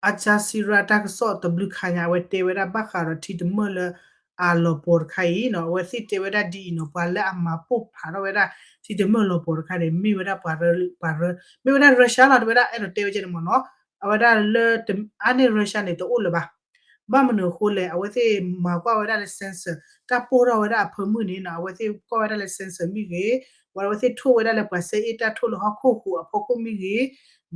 Al Jazeera တၢ်ကစီၣ်တဘျုးခါညါ အဝဲတဲဝဲဒၣ်ဘၣ်ဃးဒီးထံတမၢၢ်လၢအလီၤပှီၤတခါအံၤနီၤ, အဝဲသ့ၣ်တဲဝဲဒၣ်ဒ်အံၤနီၤ, ပှၤလၢအမၤပိၢ်ဖးထီၣ်ဝဲဒၣ် ထံတမၢၢ်လီၤပှီၤတခါန့ၣ် မ့ၢ်ဝဲဒၣ်ပှၤ ပှၤ မ့ၢ်ဝဲဒၣ် Russia လီၤ, တဝဲဒၣ်အဲၣ်ဒိးတဲဝဲကဲန့ၣ်မ့ၢ်နီၤ, အဝဲဒၣ်လၢ အါန့ၢ် Russia န့ၣ် တအိၣ်လၢၤဘၣ်. ဘၣ်မနုၤအဃိလဲၣ်, အဝဲသ့ၣ်မၤကွၢ်ဝဲဒၣ်လၢ sensor တၢ်ပိၢ်ထီၣ်ဝဲဒၣ်အဖၢမုၢ်န့ၣ်နီၤ, အဝဲသ့ၣ်ကွၢ်ဝဲဒၣ်လၢ sensor မ့ၢ်ဂ့ၤ, ဝဲအဝဲသ့ၣ်ထိၣ်ဝဲဒၣ်လၢပှၤစဲအ့ၣ်တၢ်ထိၣ်လၢဟီၣ်ခိၣ်ဟူးအဖီခိၣ်မ့ၢ်ဂ့ၤ,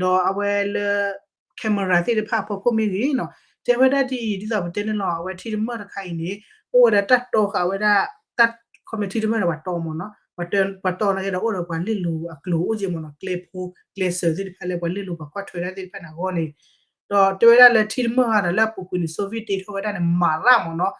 ဒီးအဝဲလၢ camera သ့ၣ်တဖၣ်အဖီခိၣ်မ့ၢ်ဂ့ၤနီၤ, တဲဝဲဒၣ်ဒ်အံၤ ဒ်သိးပတဲန့ၣ်လီၤ, အဝဲထံတမၢၢ်တခါအံၤန့ၣ် အိၣ်ဝဲဒၣ်တၢ်တီဃာ်ဝဲဒၣ် တၢ်ခီမ့ၢ်ထံတမၢၢ်ဒီးပှၤတီမ့ၢ်နီၤ, ပှၤတီနာ်က့ဒီးအိၣ်ဒီးပှၤလ့ၣ်လိၤအကျိၤအိၣ်က့မ့ၢ်နီၤ, ကျဲဖိ ကျဲစၢၤသ့ၣ်တဖၣ်လၢပှၤလ့ၣ်လိၤပှၤကွၢ်ထွဲတၢ်သ့ၣ်တဖၣ်န့ၣ်အဂီၢ်န့ၣ်, ဒီးတဲဝဲဒၣ်လၢထံတမၢၢ်ဃာ်ဒီးလၢအပူၤကွံာ်န့ၣ် Soviet တ့ထီၣ်ဝဲဒၣ်န့ၣ် မၤရၣ်မ့ၢ်နီၤ,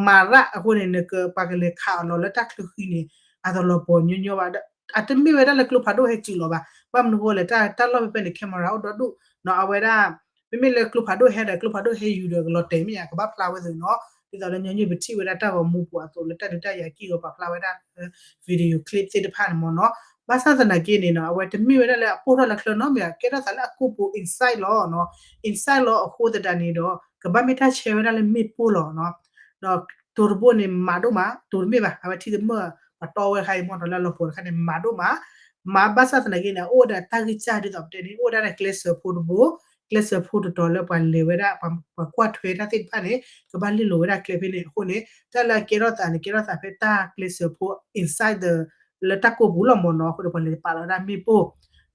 မၤရၣ်အဃိန့ၣ် နက ပှၤကလဲၤခးအီၤလီၤလၢတၢ်ချၢဃံန့ၣ် အတလီၤပှီၤညီညီဘၣ်, အတမ့ၢ်ဝဲဒၣ်လၢကျိဖးဒိၣ်ဟဲစုးလီၤဘၣ်, ဘၣ်မနုၤအဃိလဲၣ် တၢ်လီၢ်ဖဲဖဲန့ၣ် camera အိၣ်ဒီဒူၣ်နီၤ, အဝဲဒၣ် မ့မ့ၢ်လၢကျိဖးဒိၣ်ဟဲဒီး ကျိဖးဒိၣ်ဟဲယူၤဒီးကလီၤတဲာ်မ့ၢ်ဧါ ကဘၣ်ဖျါဝဲသ့ၣ်နီၤ, ဒ်သိးလၢညီနုၢ်ပထံၣ်ဝဲဒၣ်တၢ်ဂီၤမူပူၤအသိး လၢတၢ်ဒုးတၢ်ယၤကံၢ်ဂီၤပာ်ဖျါဝဲဒၣ် video clip သ့ၣ်တဖၣ်န့ၣ်မ့ၢ်နီၤ, ဘၣ်ဆၣ်သနာ်က့န့ၣ်နီၤ အဝဲတမ့ၢ်ဝဲဒၣ်လၢအပိၢ်ထီၣ်လၢချၢနီတမံၤ ကဲထီၣ်သးလၢအကိာ်ပူၤ inside လီၤနီၤ, inside လီၤအဃိသတးန့ၣ်ဒီး ကဘၣ်မ့ၢ်တၢ်ဆဲးဝဲဒၣ်လၢမ့ၣ်ပိၢ်လီၤနီၤ, ဒီးတိၤတဘိန့ၣ် မးဒိၣ်မး တိၤတမ့ၢ်ဘၣ် အဝဲထံတမၢၢ် ပှၤတီဝဲခါအံၤမ့ၢ်နီၤ လၢအလီၤပှီၤတခါန့ၣ် မးဒိၣ်မး, မးဘၣ်ဆၣ်သနာ်က့န့ၣ် အအိၣ်ဝဲဒၣ်တၢ်ဂံၢ်စၢ်ဒ်သိးပတဲန့ၣ် အိၣ်ဝဲဒၣ်လၢကျဲစၢၤဖိတဘိ, ကျဲစၢၤဖိတတီၤလၢပှၤလဲၤဝဲဒၣ် ပှၤကွၢ်ထွဲတၢ်သ့ၣ်တဖၣ်န့ၣ် ကဘၣ်လ့ၣ်လိၤဝဲဒၣ်ကျဲဖဲန့ၣ်အဃိန့ၣ် တၢ်လၢအကဲထီၣ်သးန့ၣ် ကဲထီၣ်သးဖဲတၢ်ကျဲစၢၤဖိ inside the လၢတၢ်ကိာ်ပူၤလီၤမ့ၢ်နီၤ, အဃိန့ၣ် ပှၤလဲၤပာ်လီၤဝဲဒၣ်မ့ၣ်ပိၢ်,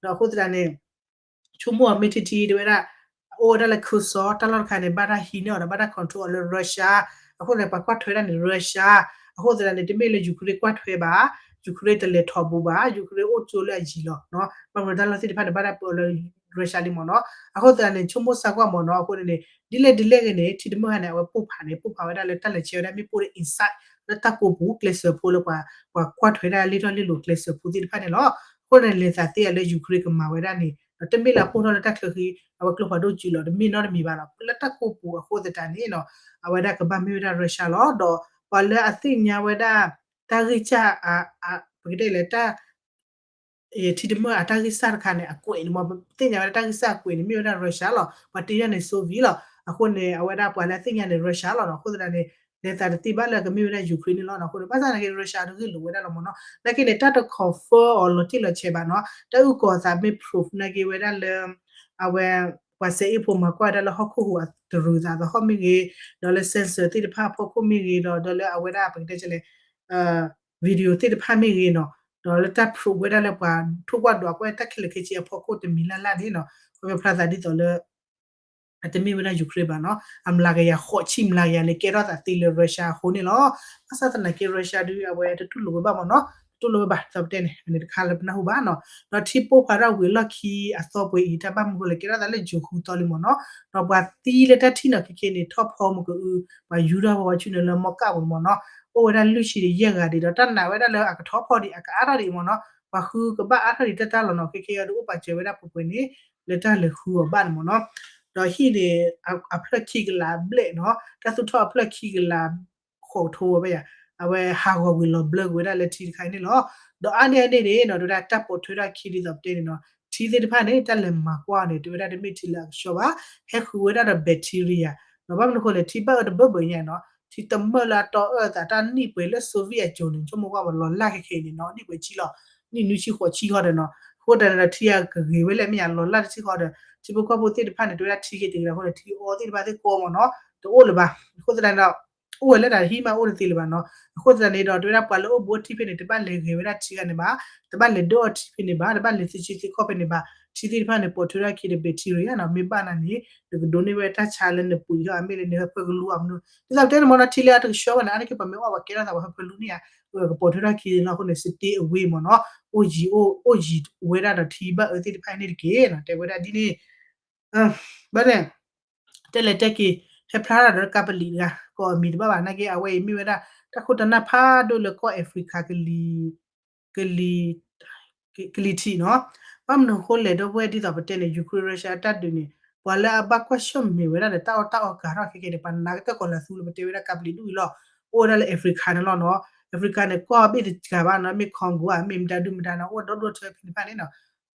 ဒီးအဃိသတးန့ၣ် ဆိကမိၣ်အီၤမ့ၢ်ထံထံတဲဝဲဒၣ် အိၣ်ဝဲဒၣ်လၢခူစီ တၢ်လီၢ်တခါန့ၣ် ဘၣ်တၢ်ဟံးန့ၢ်အီၤဒီး ဘၣ်တၢ် control အီၤလၢ Russia, အဃိန့ၣ် ပှၤကွၢ်ထွဲဒၣ်န့ၣ် Russia, အဃိသတးန့ၣ် တမ့ၢ်လၢ Ukraine ကွၢ်ထွဲဘၣ်, Ukraine တလဲၤထီၣ်ဘူးဘၣ်, Ukraine အိၣ်ကၠိလၢအယံၤလီၤ, ဘၣ်မနုၤတၢ်လီၢ်သ့ၣ်တဖၣ်န့ၣ် ဘၣ်တၢ်ပၢအီၤလၢ Russia လံမ့ၢ်နီၤ, အဃိသတးန့ၣ် ဆိကမိၣ်စၢ်ကွၢ်မ့ၢ်နီၤ, အဃိန့ၣ်န့ၣ် ဒ်လဲၣ်ဒ်လဲၣ်ဂ့ၤန့ၣ် ထံတမၢၢ်ဟါန့ၣ် အဝဲပိၢ်ဖးန့ၣ် ပိၢ်ဖးဝဲဒၣ်လၢတၢ်လဲၤဆဲးဝဲဒၣ်မ့ၣ်ပိၢ်လၢ inside လၢတၢ်ကိာ်ပူၤ ကျဲစၢၤဖိလၢပှၤ ပှၤကွၢ်ထွဲဒၣ်လ့ၣ်ထီၣ်လ့ၣ်လိၤကျဲစၢၤဖိသ့ၣ်တဖၣ်န့ၣ်လီၤ, အဃိန့ၣ် လဲၤသးသ့အီၤလၢ Ukraine ကမၤဝဲဒၣ်န့ၣ် ဒီးတမ့ၢ်လၢအပိၢ်ထီၣ်လၢတၢ်ချၢဃံ အဝဲကျိဖးဒိၣ်စုလီၤ တမ့ၢ်နီတမံၤဘၣ်လီၤ, လၢတၢ်ကိာ်ပူၤအဃိသတးန့ၣ်နီၤ, အဝဲဒၣ်ကဘၣ်မ့ၢ်ဝဲဒၣ် Russia လီၤ, ဒီးပှၤလၢအသ့ၣ်ညါဝဲဒၣ် တၢ်ဂံၢ်စၢ် ပကတဲလဲၣ် တၢ် ထံတမၢၢ်အတၢ်ဂံၢ်စၢ်တခါန့ၣ် အကွဲးန့ၣ် ပှၤသ့ၣ်ညါဝဲဒၣ်တၢ်ဂံၢ်စၢ်အကွဲးန့ၣ် မ့ၢ်ဝဲဒၣ် Russia လီၤ, ပှၤတ့ဒၣ်န့ၣ် Soviet လီၤ, အဃိန့ၣ် အဝဲဒၣ်ပှၤလၢအသ့ၣ်ညါန့ၣ် Russia လီၤနီၤ, အဃိသတးန့ၣ် လဲၤသးတသ့ဘၣ်လၢကမ့ၢ်ဝဲဒၣ် Ukraine န့ၣ်လီၤနီၤ, အဃိန့ၣ် ဘၣ်ဆၣ်သနာ်က့ Russia တဂ့ၢ်လိာ်ဝဲဒၣ်လီၤမ့ၢ်နီၤ, နာ်က့န့ၣ် တၢ်တ confirm အီၤလီၤတံၢ်လီၤဆဲးဘၣ်နီၤ, တၢ်အုၣ်ကီၤအသးမ့ၢ် proof နာ်က့ဝဲဒၣ်လၢ အဝဲ ပှၤစဲအ့ၣ်ဖိမၤကွၢ်ဝဲဒၣ်လၢဟီၣ်ခိၣ်ဟူးအတရူးသးသဟီၣ်မ့ၢ်ဂ့ၤ, ဒီးလၢ sensor သ့ၣ်တဖၣ်အဖီခိၣ်မ့ၢ်ဂ့ၤ, ဒီးဒီးလၢအဝဲဒၣ်ပကတဲလဲၣ် video သ့ၣ်တဖၣ်မ့ၢ်ဂ့ၤနီၤ, ဒီးလၢတၢ် proof ဝဲဒၣ်လၢပှၤထိၣ်ကွၢ်ဒိးကွဲတၢ်ခဲလၢာ်ခဲဆ့အဖီခိၣ်တမံၤလၢ်လၢ်န့ၣ်နီၤ, ပှၤဖျါသးဒ်သိးလၢ အတမ့ၢ်ဝဲဒၣ် Ukraine ဘၣ်နီၤ, အမျးကယၤ ဃိးဆံမျးကယၤန့ၣ် ကဲထီၣ်သးသ့လၢ Russia အဃိန့ၣ်လီၤ. ဘၣ်ဆၣ်သနာ်က့ Russia ဒုး အဝဲတတူၢ်လိာ်ဝဲဘၣ်မ့ၢ်နီၤ, တတူၢ်လိာ်ဝဲဘၣ် ဒ်သိးပတဲန့ၣ် အန့ၣ်တခါလၢပနၢ်ဟူဘၣ်နီၤ. ဒီးထံပိၢ်ဖးထီၣ်ဝံၤအလီၢ်ခံအသီပှဲၤအံၤ တၢ်ဘၣ်မနုၤအဃိလဲၣ် ကဲထီၣ်သးလၢ June ဃုသီလံမ့ၢ်နီၤ. ဒီးပှၤသံလၢတၢ်ထံၣ်နီၤ ခဲခဲန့ၣ် ထီၣ်ဖီမုၢ်ကအု ပှၤယူၤထီၣ်ဝဲဝဲဆူန့ၣ်လၢ မီၢ်ကၣ်ပူၤမ့ၢ်နီၤ, အိၣ်ဝဲဒၣ်လွံၢ်ဆံဒီးယဲၢ်ဂၤဒံး ဒီးတၢ်နာ်ဝဲဒၣ်လၢအကထီၣ်ဖီဒံး အကအါထီၣ်ဒံးမ့ၢ်နီၤ, ပှၤဃုကဘၣ်အါထီၣ်ဒံးတၢ်တၢ်လီၤနီၤ, ခဲခဲအံၤဒုးအိၣ်ပာ်စၢၤဝဲဒၣ်ပှဲၤပှဲၤန့ၣ် လၢတၢ်လဲၤဃုအီၤဘၣ်န့ၣ်မ့ၢ်နီၤ. ဒီးဟံၣ်န့ၣ် အဖျၢၣ်ခံကလးဘျဲၣ်နီၤ, တၢ်သူၣ်ထီၣ်အဖျၢၣ်ခံကလး ဃိးကထိဝဲယၤ, အဝဲဟးဂီၤကွံာ်လီၤဘျၢကွံာ်ဝဲဒၣ်လၢထံတခါအံၤန့ၣ်လီၤ. ဒီးအါန့ၢ်အန့ၣ်န့ၣ်နီၤ တဲဝဲဒၣ်တၢ်ပိာ်ထွဲထီၣ်ခံဒ်သိးပတဲန့ၣ်နီၤ, ထံသ့ၣ်တဖၣ်န့ၣ် တၢ်လဲၤမၤကွၢ်အီၤန့ၣ် တဲဝဲဒၣ်တမ့ၢ်ထံလၢအကဆှီဘၣ်, ဟဲဃုာ်ဝဲဒၣ်ဒီး bacteria ဒီးဘၣ်မနုၤအဃိလဲၣ် ထံဘၣ်အၢတဘၢဘၢညါနီၤ, ထံတမၢၢ်လၢအတီအၢအသး တၢ်နံၣ်ပှဲၤလၢ Soviet အစိၤန့ၣ် ဆိကမိၣ်ကွၢ်ပလီၤလၢ်ခဲခဲအံၤန့ၣ်နီၤ, နံၣ်ပှဲၤဆံလီၤ, နံၣ်နွံဆံဃိးဆံဃီဒီးနီၤ, အဃိသတးန့ၣ်ဒီးထံအကဂ့ၤဝဲလဲၣ် မ့ၢ်ယၤလီၤလၢ်တဆံဃီဒီး ထံဖိကီၢ်ဖိသ့ၣ်တဖၣ်န့ၣ် တဲဝဲဒၣ်ထံဂ့ၤတဂ့ၤအဃိန့ၣ် ထံအီသ့ၣ်တဖၣ်သ့ၣ်ကီမ့ၢ်နီၤ, တအိၣ်လၢၤဘၣ်. အဃိသတးန့ၣ်ဒီး အိၣ်ဝဲလၢတၢ်ဟံးမးအိၣ်တသ့လၢၤဘၣ်နီၤ. အဃိသတးန့ၣ်ဒီး တဲဝဲဒၣ်ပှၤလၢအိၣ်ဘူးထံဖဲန့ၣ် တဘၣ်လဲၤဂဲၤဝဲဒၣ်ထံဂၤန့ၣ်ဘၣ်, တဘၣ်လဲၤဒၢအီၣ်ထံဖဲန့ၣ်ဘၣ်, တဘၣ်လဲၤသ့ဆံသ့ခီၣ်ဖဲန့ၣ်ဘၣ်. ထံသ့ၣ်တဖၣ်န့ၣ် ပိာ်ထွဲထီၣ်ခံဒီး bacteria နီၤ, မ့ၢ်ဘၣ်နၤန့ၣ် နကဒိးန့ၢ်ဝဲတၢ်ဆါလၢနပှံၤထီၣ်အမ့ၢ်လၢနဟၢဖၢကလူအမနုၤ, ဒ်သိးပတဲန့ၣ်မ့ၢ်နီၤ, ထံလၢအတကဆှီဘၣ်န့ၣ် အါတက့ၢ်ပှၤမ့ၢ်အီၣ်ပှၤကဲထီၣ်သးပှၤဟၢဖၢလူန့ၣ်ဧါ, ကပိာ်ထွဲထီၣ်ခံနီၤ, အဃိန့ၣ် stay away မ့ၢ်နီၤ, အိၣ်ယံၤအိၣ် အိၣ်ယံၤဝဲဒၣ်ဒီးထံဘၣ်အၢသ့ၣ်တဖၣ်န့ၣ်တက့ၢ်နီၤ, တဲဝဲဒၣ်ဒ်န့ၣ် ဘၣ်န့ၣ် တဲလဲၤတဲက့ၤ ဟဲဖျါထီၣ်ဒီးကပလံးတဂၤ ကိးအမံၤတဘၣ်ဘၣ် နာ်က့အဝဲအံၤမ့ၢ်ဝဲဒၣ် တၢ်ခိၣ်တၢ်နၢ်ဖးဒိၣ်လၢကီၢ် Africa ကလံၤ ကလံၤ ကလံၤထံးနီၤ. ဘၣ်မနုၤအဃိလဲၣ် ဒီပုၢ်ဝဲၢ် ဒ်သိးပတဲန့ၣ် Ukraine Russia တၢ်ဒုးန့ၣ် ပှၤလၢအဘၣ်ကွၢ်ဆၢၣ်မဲာ်ဝဲဒၣ်ဒီးတၢ်အီၣ်တၢ်အီကၤထီၣ်ခဲကဲန့ၣ် ပှၤနာ်ကတၢၢ်ကီၤလၤသူလၢပတဲဝဲဒၣ်ကပလံးဒူၣ်အံၤလီၤ. အိၣ်ဝဲဒၣ်လၢ Africa န့ၣ်လီၤနီၤ. Africa န့ၣ် ကီၢ်ဘ့ၣ်တကၤဘၣ်နီၤ မ့ၢ် Congo ဧါ မ့ၢ်မတၤဒုမတၤနီၤ အိၣ်ဒီဒူၣ်ထွဲဖဲန့ၣ်တဖၣ်န့ၣ်နီၤ.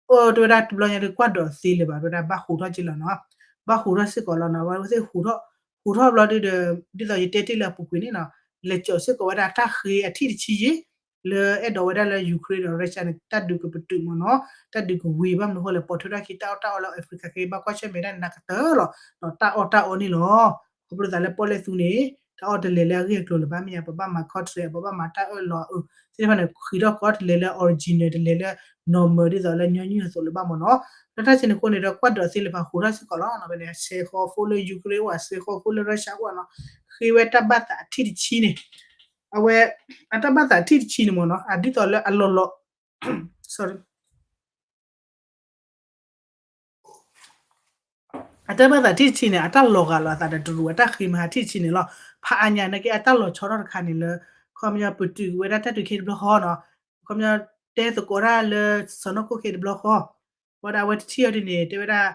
အိၣ်တဲဝဲဒၣ်တဘျီညါဒုးကွၢ်ဒိးသ့လၢၤဘၣ် တဲဝဲဒၣ်ဘၣ်ဟူးထီၣ်က့လီၤနီၤ. ဘၣ်ဟူးထီၣ်စ့ၢ်ကီးလီၤနီၤ. အဝဲသ့ၣ်ဟူးထီၣ် ဟူးထီၣ်ဘျီဒုးဒီး ဒ်သိးယတဲတ့ၢ်လၢအပူၤကွံာ်န့ၣ်နီၤ လဲၤကၠိးစ့ၢ်ကီးဝဲဒၣ်တၢ်ဃ့အထံၣ်တဆံယ့ၣ် လၢအဲၣ်ဒိးဝဲဒၣ်လၢ Ukraine ဒီး Russia န့ၣ် တၢ်ဒုးကပတုာ်မ့ၢ်နီၤ တၢ်ဒုးကဝံၤ ဘၣ်မနုၤအဃိလဲၣ် ပိာ်ထွဲထီၣ်ခံတၢ်အီၣ်တၢ်အီလၢ Africa ကဘၣ်ကွၢ်ဆၢၣ်မဲာ်ဒၣ်နးကတၢၢ်လီၤ ဒီးတၢ်အီၣ်တၢ်အီန့ၣ်လီၤ. ခီဖျိသးလၢပီၣ်လဲၣ်သူန့ၣ် တၢ်အီၣ်တလဲၤလၢအဂ့ၢ်အကျိၤလၢၤဘၣ် မ့ၢ်ညါ ပဘၣ်မၤ contract ပဘၣ်မၤတၢ်အၢၣ်လီၤအၢ သ့ၣ်တဖၣ်န့ၣ် ဃံးထီၣ်ကီတလဲၤလၢ original တလဲၤလၢ normal ဒ်သိးလၢညီနုၢ်အသိးလၢၤဘၣ်မ့ၢ်နီၤ. လၢတၢ်ဆဲန့ၣ်အဃိန့ၣ်ဒီး ကွၢ်ဒိးသ့လၢၤဘၣ် ဟူးထီၣ်စ့ၢ်ကီးလီၤ ဖဲန့ၣ် ဆဲးဃီၤအဃိလၢ Ukraine အိၣ် ဆဲးဃီၤအဃိလၢ Russia အိၣ်နီၤ ဃ့ဝဲတၢ်ဘၣ်သးအထံၣ်တဆံန့ၣ် အဝဲ အတၢ်ဘၣ်သးထံၣ်တဆံန့ၣ်မ့ၢ်နီၤ အဒ်သိးလၢအလီၤလီၤ sorry အတၢ်ဘၣ်သးထံၣ်တဆံန့ၣ် အတၢ်လီၤဂာ်လီၤအသးဒီးတရူးအတၢ်ဃ့မၤဟးထံၣ်တဆံန့ၣ်လီၤ. ဖးအါညါနာ်က့ အတၢ်လီၤဆီထီၣ်တခါန့ၣ်လၢ ခီပညီပတုာ်ဝဲဒၣ်တၢ်ဒုးခဲတဘျီဃီနီၤ ခီပညီတဲသကိးတၢ်လၢစီၤနီၢ်ခိၣ်ခဲတဘျီဃီ ဝဲဒၣ်အဝဲတထံၣ်အီၤဒ်န့ၣ် တဲဝဲဒၣ်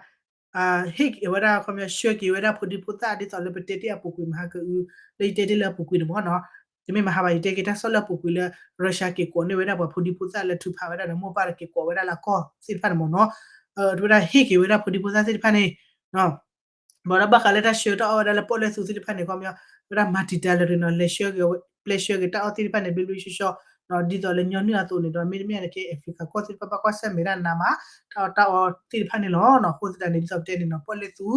ဟ့ၣ်က့ၤဝဲဒၣ်ခီပညီဆှၢက့ၤဝဲဒၣ်ဖိဒံဖိသၣ်ဒ်သိးလၢပတဲတ့ၢ်အပူၤကွံာ်မဟါကအု လၢယတဲတ့ၢ်လၢအပူၤကွံာ်န့ၣ်မ့ၢ်နီၤ တမ့ၢ်မဟါဘၣ် ယတဲက့ၤတၢ်ဆီၣ်လၢအပူၤကွံာ်လၢ Russia က့ၤကိးန့ၢ်ဝဲဒၣ်ပှၤဖိဒံဖိသၣ်လၢထုးဖးဝဲဒၣ်ဒီး မိၢ်ပၢ်ဒီးက့ၤကိးဝဲဒၣ်လၢကီၢ်သ့ၣ်တဖၣ်န့ၣ်မ့ၢ်နီၤ တဲဝဲဒၣ်ဟ့ၣ်က့ၤဝဲဒၣ်ဖိဒံဖိသၣ်သ့ၣ်တဖၣ်န့ၣ် ဘၣ်ဒီးဘၣ်ဃးလၢတၢ်ဆှၢတၢ်အီၣ်ဝဲဒၣ်လၢပီၣ်လဲၣ်သူသ့ၣ်တဖၣ်န့ၣ် ခီပညီ ဝဲဒၣ် multilateral နီၤ လဲၤဆှၢက့ၤ ပျဲဆှၢက့ၤတၢ်အီၣ်သ့ၣ်တဖၣ်န့ၣ် ဘျ့ဘျ့ဆှီဆှီ ဒ်သိးလၢညီနုၢ်အသိးန့ၣ်ဒီး မ့တမ့ၢ်န့ၣ်က့ Africa ကီၢ်သ့ၣ်တဖၣ်ဘၣ်ကွၢ်ဆၢၣ်မဲာ်ဒၣ်နးမး တၢ်အီၣ်တၢ်အီသ့ၣ်တဖၣ်န့ၣ်လီၤ. အဃိသတးန့ၣ် ဒ်သိးပတဲန့ၣ်နီၤ ပီၣ်လဲၣ်သူ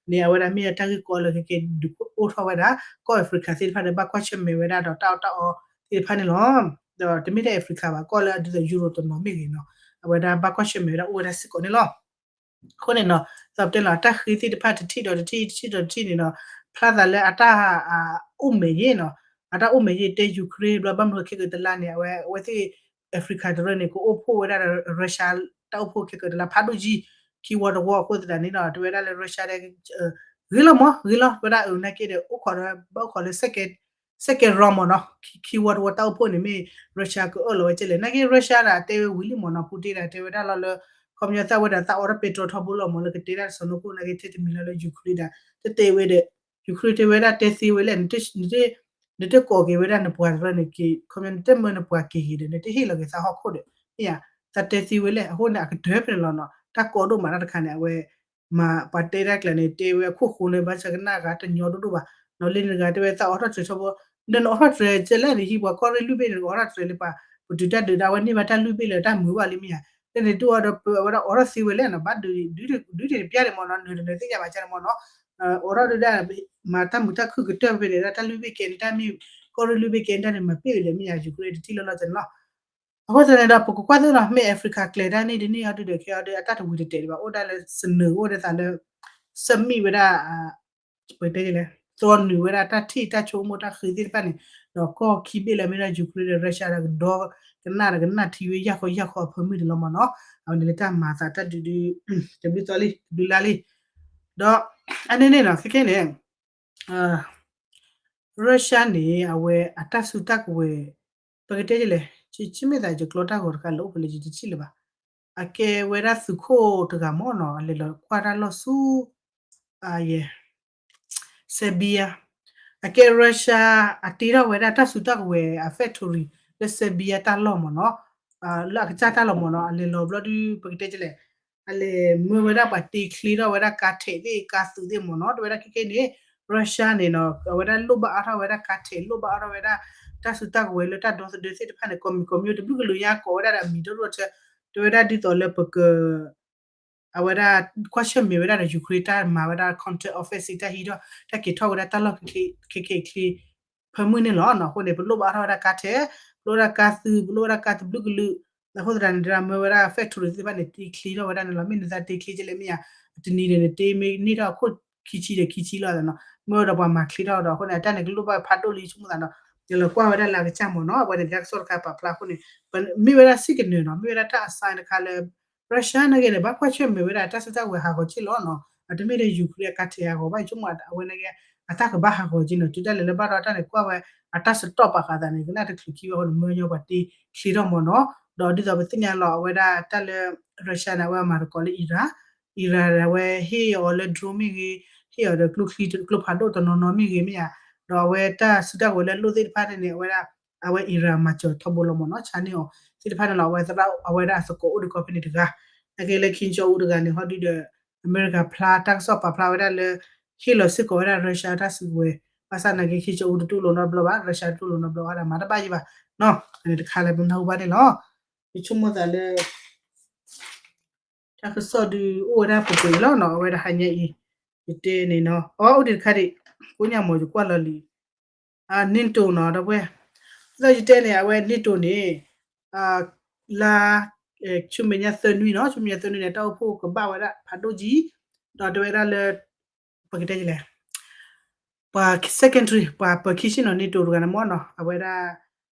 န့ၣ် အဝဲဒၣ်မ့ၢ်တၢ်ဂ့ၢ်ကီလၢကက့ၤဒုးအိၣ်ထီၣ်ဝဲဒၣ် ကီၢ် Africa သ့ၣ်တဖၣ်န့ၣ် ဘၣ်ကွၢ်ဆၢၣ်မဲာ်ဝဲဒၣ်ဒီးတၢ်အီၣ်တၢ်အီသ့ၣ်တဖၣ်န့ၣ်လီၤ. ဒီးတမ့ၢ်ထဲ Africa ဘၣ် ကီၢ်လၢအဒ်သိး Europe တနီၤမ့ၢ်ဂ့ၤနီၤ အဝဲဒၣ်ဘၣ်ကွၢ်ဆၢၣ်မဲာ်ဝဲဒၣ်အိၣ်ဝဲဒၣ်စ့ၢ်ကီးန့ၣ်လီၤ. အဃိန့ၣ်နီၤ ဒ်သိးပတဲလီၤ အတၢ်ဃ့သ့ၣ်တဖၣ်တထံၣ်ဒီးတထံၣ် တထံၣ်ဒီးတထံၣ်န့ၣ်နီၤ ဖျါသးလၢအတၢ်အိၣ်မဲာ်ယ့ၢ်နီၤ အတၢ်အိၣ်မဲာ်ယ့ၢ်တဲ Ukraine ဘျီဘၣ်မနုၤခဲကတလါန့ၣ် အဝဲအဝဲသ့ၣ် Africa တရၢန့ၣ် ကအိၣ်ဖှိၣ်ဝဲဒၣ်ဒီး Russia တၢ်အိၣ်ဖှိၣ်ခဲကတလါဖးဒိၣ်ကံ ခံဝီတဝီအဃိသတးန့ၣ်နီၤ တဲဝဲဒၣ်လၢ Russia ဒဲ ဂ့ၤလီၤမး ဂ့ၤလီၤ တဲဝဲဒၣ်အနာ်က့ဒီး အိၣ်ခိးဒီး ဘၣ်အိၣ်ခိးလၢ second round မ့ၢ်နီၤ ခံဝီတဝီတၢ်အိၣ်ဖှိၣ်န့ၣ်မ့ၢ် Russia ကအၢၣ်လီၤဝဲကဲလဲၣ် နာ်က့ Russia ဒၣ်တဲဝဲဝံၤလံမ့ၢ်နီၤ Putin ဒၣ်တဲဝဲဒၣ်လီၤလၢ ခီပညီသးဝဲဒၣ်သးအိးထီၣ်ပဲတြီထီဘိလီၤမ့ၢ်လၢကတဲဒၣ်စီၤနိၣ်ခိၣ်နာ်က့ ထဲတမံၤလီၤလၢ Ukraine ဒၣ် တတဲဝဲဒီး Ukraine တဲဝဲဒၣ်တဲသ့ဝဲလဲၣ် နတကိးက့ၤဝဲဒၣ်နပှၤတရၢန့ၣ်က့ၤ ခီပညီနတမၢနပှၤက့ၤက့ၤဒီး နတဟ့ၣ်လီၤက့ၤသးဟီၣ်ခိၣ်ဒီး မ့ၢ်ယါ သးတဲသ့ဝဲလဲၣ် အဃိန့ၣ် အကတၢၢ်ဖဲန့ၣ်လီၤနီၤ တၢ်ကီဒိၣ်မးတၢ်တခါန့ၣ် အဝဲ မၤပှၤတဲဒၣ်ကျါန့ၣ် တဲဝဲအခိၣ်ဃိန့ၣ် ဘၣ်ဆၣ်ကနၣ်ဂၤတညီဒိၣ်ဒိၣ်ဘၣ် နီၤလၢနဂၤတဲဝဲသးအိးထီၣ်တြဲၤထီဘိ ဒီးနအိးထီၣ်တြဲၤကဲလဲၣ်န့ၣ် ဟံးပှၤကီၢ်ရ့ၣ်လွံၢ်ဘ့ၣ်န့ၣ် နအိးထီၣ်တြဲၤလၢပှၤ ပတုာ်တၢ်ဒုးဒၣ်ဝဲန့ၢ်ဘၣ်တၢ်လွံၢ်ဘ့ၣ်လၢတၢ်မုာ်ဘၣ်လံ မ့ၢ်ယါ လၢန့ၣ်ဒိၣ်အီၤဒီးပဝဲဒၣ်အိးထီၣ်သ့ဝဲလဲၣ်နီၤ ဘၣ်ဒုးဒုးတပျၢ်န့ၣ်မ့ၢ်နီၤ နတနၢၤသ့ၣ်ညါဘၣ်ကဲန့ၣ်မ့ၢ်နီၤ အိးထီၣ်ဒုးဒၣ် မၤတၢ်မုာ်တၢ်ခုၣ်ကတၢၢ်ဖဲန့ၣ် တၢ်လွံၢ်ဘ့ၣ်ကဲန့ၣ် တၢ်မ့ၢ် ကီၢ်ရ့ၣ်လွံၢ်ဘ့ၣ်ကဲန့ၣ် တၢ်မ့ၢ်မၤပ့ၢ်ဝဲလဲၣ် မ့ၢ်ယါ Ukraine တထံၣ်လီၤလီၤကဲန့ၣ်လီၤ အဃိသတးန့ၣ်ဒီး ပကကွၢ်သိးနီၤ မ့ၢ် Africa ကျဲၤတၢ်န့ၣ်တန့ၢ်အီၤဒုးဒီး ခဲအီၤဒီး အတၢ်တဝံၤတတဲာ်ဒံးဘၣ် အိၣ်ဒၣ်လၢ စနၢၤအိၣ်ဒၣ်သးလၢ submit ဝဲဒၣ် ပတဲလဲၣ် သီနုာ်ဝဲဒၣ်တၢ်ထံၣ်တၢ်ဆိကမိၣ်တၢ်ဃ့သ့ၣ်တဖၣ်န့ၣ် ဒီးကီၢ်ခံဘ့ၣ်လၢမ့ၢ်ဒၣ် Ukraine ဒီး Russia ဒီးကဒီ ကနၣ်ဒီးကနၣ်ထံဝဲယၢ်ဃီယၢ်ဃီအဖၢမုၢ်န့ၣ်လီၤမ့ၢ်နီၤ. အဝဲန့ၣ်လၢတၢ်မၤသးတၢ်ဒုးဒုး တဘျုးသီလံ တဘျုးလါလံ ဒီး အန့ၣ်န့ၣ်နီၤ ခဲကဲန့ၣ် Russia န့ၣ် အဝဲအတၢ်စုတၢ်ကဝဲၤ ပကတဲလဲၣ် ယမ့ၢ်သးယကျီတၢ်ဂီၤတခါလၢအိၣ်ဖဲလဲၣ် ယတထံၣ်လၢၤဘၣ်. အကဲဝဲဒၣ်သုးခိၣ်တဂၤမ့ၢ်နီၤ အလဲၤလီၤကွၢ်တၢ်လီၢ်ဆူ ယဲ Serbia အကဲ Russia အတ့ထီၣ်ဝဲဒၣ်တၢ်စုတၢ်ကဝဲၤအ factory လၢ Serbia တၢ်လီၢ်မ့ၢ်နီၤ လၢအကစၢ်တၢ်လီၢ်မ့ၢ်နီၤ အလဲၤလီၤဘျီဒုး ပကတဲလဲၣ် အလဲၤမၢဝဲဒၣ်ပှၤတ့ချ့ထီၣ်ဝဲဒၣ်ကါထဲးသ့ၣ်ကါသုးသ့ၣ်မ့ၢ်နီၤ တဲဝဲဒၣ်ခဲကဲန့ၣ် Russia န့ၣ်နီၤ အဝဲဒၣ်လိၣ်ဘၣ်အါထီၣ်ဝဲဒၣ်ကါထဲး လိၣ်ဘၣ်အါထီၣ်ဝဲဒၣ် တၢ်စုတၢ်ကဝဲၤလၢတၢ်ဒီသဒၢသ့ၣ်တဖၣ်န့ၣ် ကိးမံၤကိးမံၤတဘျုးကလုာ်ညါကိးဝဲဒၣ်ဒီးအမံၤဒိၣ်ဒိၣ်ထၢ တဲဝဲဒၣ်ဒ်သိးလၢပက အဝဲဒၣ်ကွၢ်ဆၢၣ်မဲာ်ဝဲဒၣ်ဒီး Ukraine တၢ်မၤဝဲဒၣ် counter offensive တၢ်ဟံးထီၣ် တၢ်က့ၤထီၣ်ဝဲဒၣ်တၢ်လီၢ်ခဲခဲအံၤချ့ ဖၢမုၢ်န့ၣ်လီၤ. အဃိန့ၣ် ပလိၣ်ဘၣ်အါထီၣ်ဝဲဒၣ်ကါထဲး ပလိၣ်ဝဲဒၣ်ကါသုး ပလိၣ်ဝဲဒၣ်ကါတဘျုးကလုာ် အဃိသတးန့ၣ် တမၢဝဲဒၣ် factory သ့ၣ်တဖၣ်န့ၣ် တ့ချ့ထီၣ်ဝဲဒၣ်န့ၣ်လီၤ. မ့ၢ်နသးတ့ချ့ကဲလဲၣ်မ့ၢ်ဧါ တနံၤန့ၣ် နတ့မ့ၢ်န့ၢ်ထီၣ်အခိၣ်ခံဆံဒီးခံဆံလီၤနီၤ မၢဒီးပှၤမၤချ့ထီၣ်ဒီး အဃိန့ၣ် အတၢ်န့ၣ်ကလိၣ်ဘၣ်ဖးဒိၣ်လံ ဆိကမိၣ်သးဒီး ယလီၤကွၢ်ဝဲဒၣ်လၢအကစၢ်မ့ၢ်နီၤ အဝဲန့ၣ်တၢ်ကစီၣ်တခါပာ်ဖျါအဃိန့ၣ် မ့ၢ်ဝဲဒၣ်စံၣ်ကနၢၤနီၤ မ့ၢ်ဝဲဒၣ်တၢ်အ sign တခါလၢ Russia နာ်က့န့ၣ် ဘၣ်ကွၢ်ဆၢၣ်မဲာ်ဝဲဒၣ်တၢ်စုတၢ်ကဝဲၤဟးဂီၤက့ၢ်လီၤနီၤ အတမ့ၢ်ထဲ Ukraine အကါထဲးဟးဂီၤဘၣ် ယဆိကမိၣ်အဝဲနာ်က့ အတၢ်ကဘၣ်ဟးဂီၤက့ၢ်နီၤ တုၤဒၣ်လဲာ်လၢဘၣ်ဒီးတၢ်န့ၣ်ကွၢ်ဝဲ အတၢ်စတီၣ်ပာ်ဃာ်သးန့ၣ် ကနၣ်တချုးခံဘၣ်အဃိန့ၣ် မၢညီပှၤတ့ချ့ထီၣ်မ့ၢ်နီၤ ဒီးဒ်သိးပသ့ၣ်ညါလီၤ အဝဲဒၣ်တၢ်လၢ Russia န့ၣ် အဝဲအမၤသကိးလၢ Iran Iran အဝဲဟ့ၣ်အီၤလၢ drone မ့ၢ်ဂ့ၤ ဟ့ၣ်အီၤဒီးကျိချံကျိဖးဒိၣ်တနီၤနီၤမ့ၢ်ဂ့ၤမ့ၢ်ဧါ ဒီးအဝဲတၢ်စုတၢ်ကဝဲၤလၢအလိၣ်သ့ၣ်တဖၣ်န့ၣ် အဝဲဒၣ် အဝဲ Iran မၤစၢၤထီဘိလီၤမ့ၢ်နီၤ ဆါန့ၢ်အီၤသ့ၣ်တဖၣ်န့ၣ်လီၤ အဝဲသရၣ် အဝဲဒၣ်အသကိးအိၣ်ဒံးကီၢ်ဖဲန့ၣ်တဂၤ နာ်က့လၢ Kim Jong Un တဂၤန့ၣ် ဟီဒုဒီး အမဲရကၤဖျါတၢ်ကစီၣ်ပာ်ဖျါဝဲဒၣ်လၢ ဟ့ၣ်လီၤစ့ၢ်ကီးဝဲဒၣ် Russia တၢ်စုကဝဲၤ ဘၣ်ဆၣ်နာ်က့ Kim Jong Un တတူၢ်လိာ်နီတဘျီဘၣ် Russia တတူၢ်လိာ်နီတဘျီဘၣ်ဒီးမၤတဘၣ်ယံၤဘၣ်နီၤ အန့ၣ်တခါလၢပနၢ်ဟူဘၣ်န့ၣ်လီၤ ယဆိကမိၣ်သးလၢ တၢ်ကစီၣ်ဒုးအိၣ်ဝဲဒၣ်ပူၤကွံာ်လီၤနီၤ အဝဲဒၣ်ဟါညါအံၤ ယတဲန့ၣ်နီၤ အအိၣ်ဒံးတခါဒံး ကိညၣ်မီၤယကွၢ်လီၤလံ NATO နီၤ ဒီပုၢ်ဝဲၢ် ဒ်သိးယတဲန့ၣ် အဝဲ NATO န့ၣ် လါ ဆူမဲာ်ညါသၢနွံနီၤ ဆူမဲာ်ညါသၢနွံန့ၣ် တၢ်အိၣ်ဖှိၣ်ကဘၣ်ဝဲဒၣ်ဖးဒိၣ်ကံ ဒီးတဲဝဲဒၣ်လၢ ပကတဲလဲၣ် ပှၤ secretary ပှၤပၢၤခံဆ့ၣ်နီၤ NATO တဂၤန့ၣ်မ့ၢ်နီၤ အဝဲဒၣ်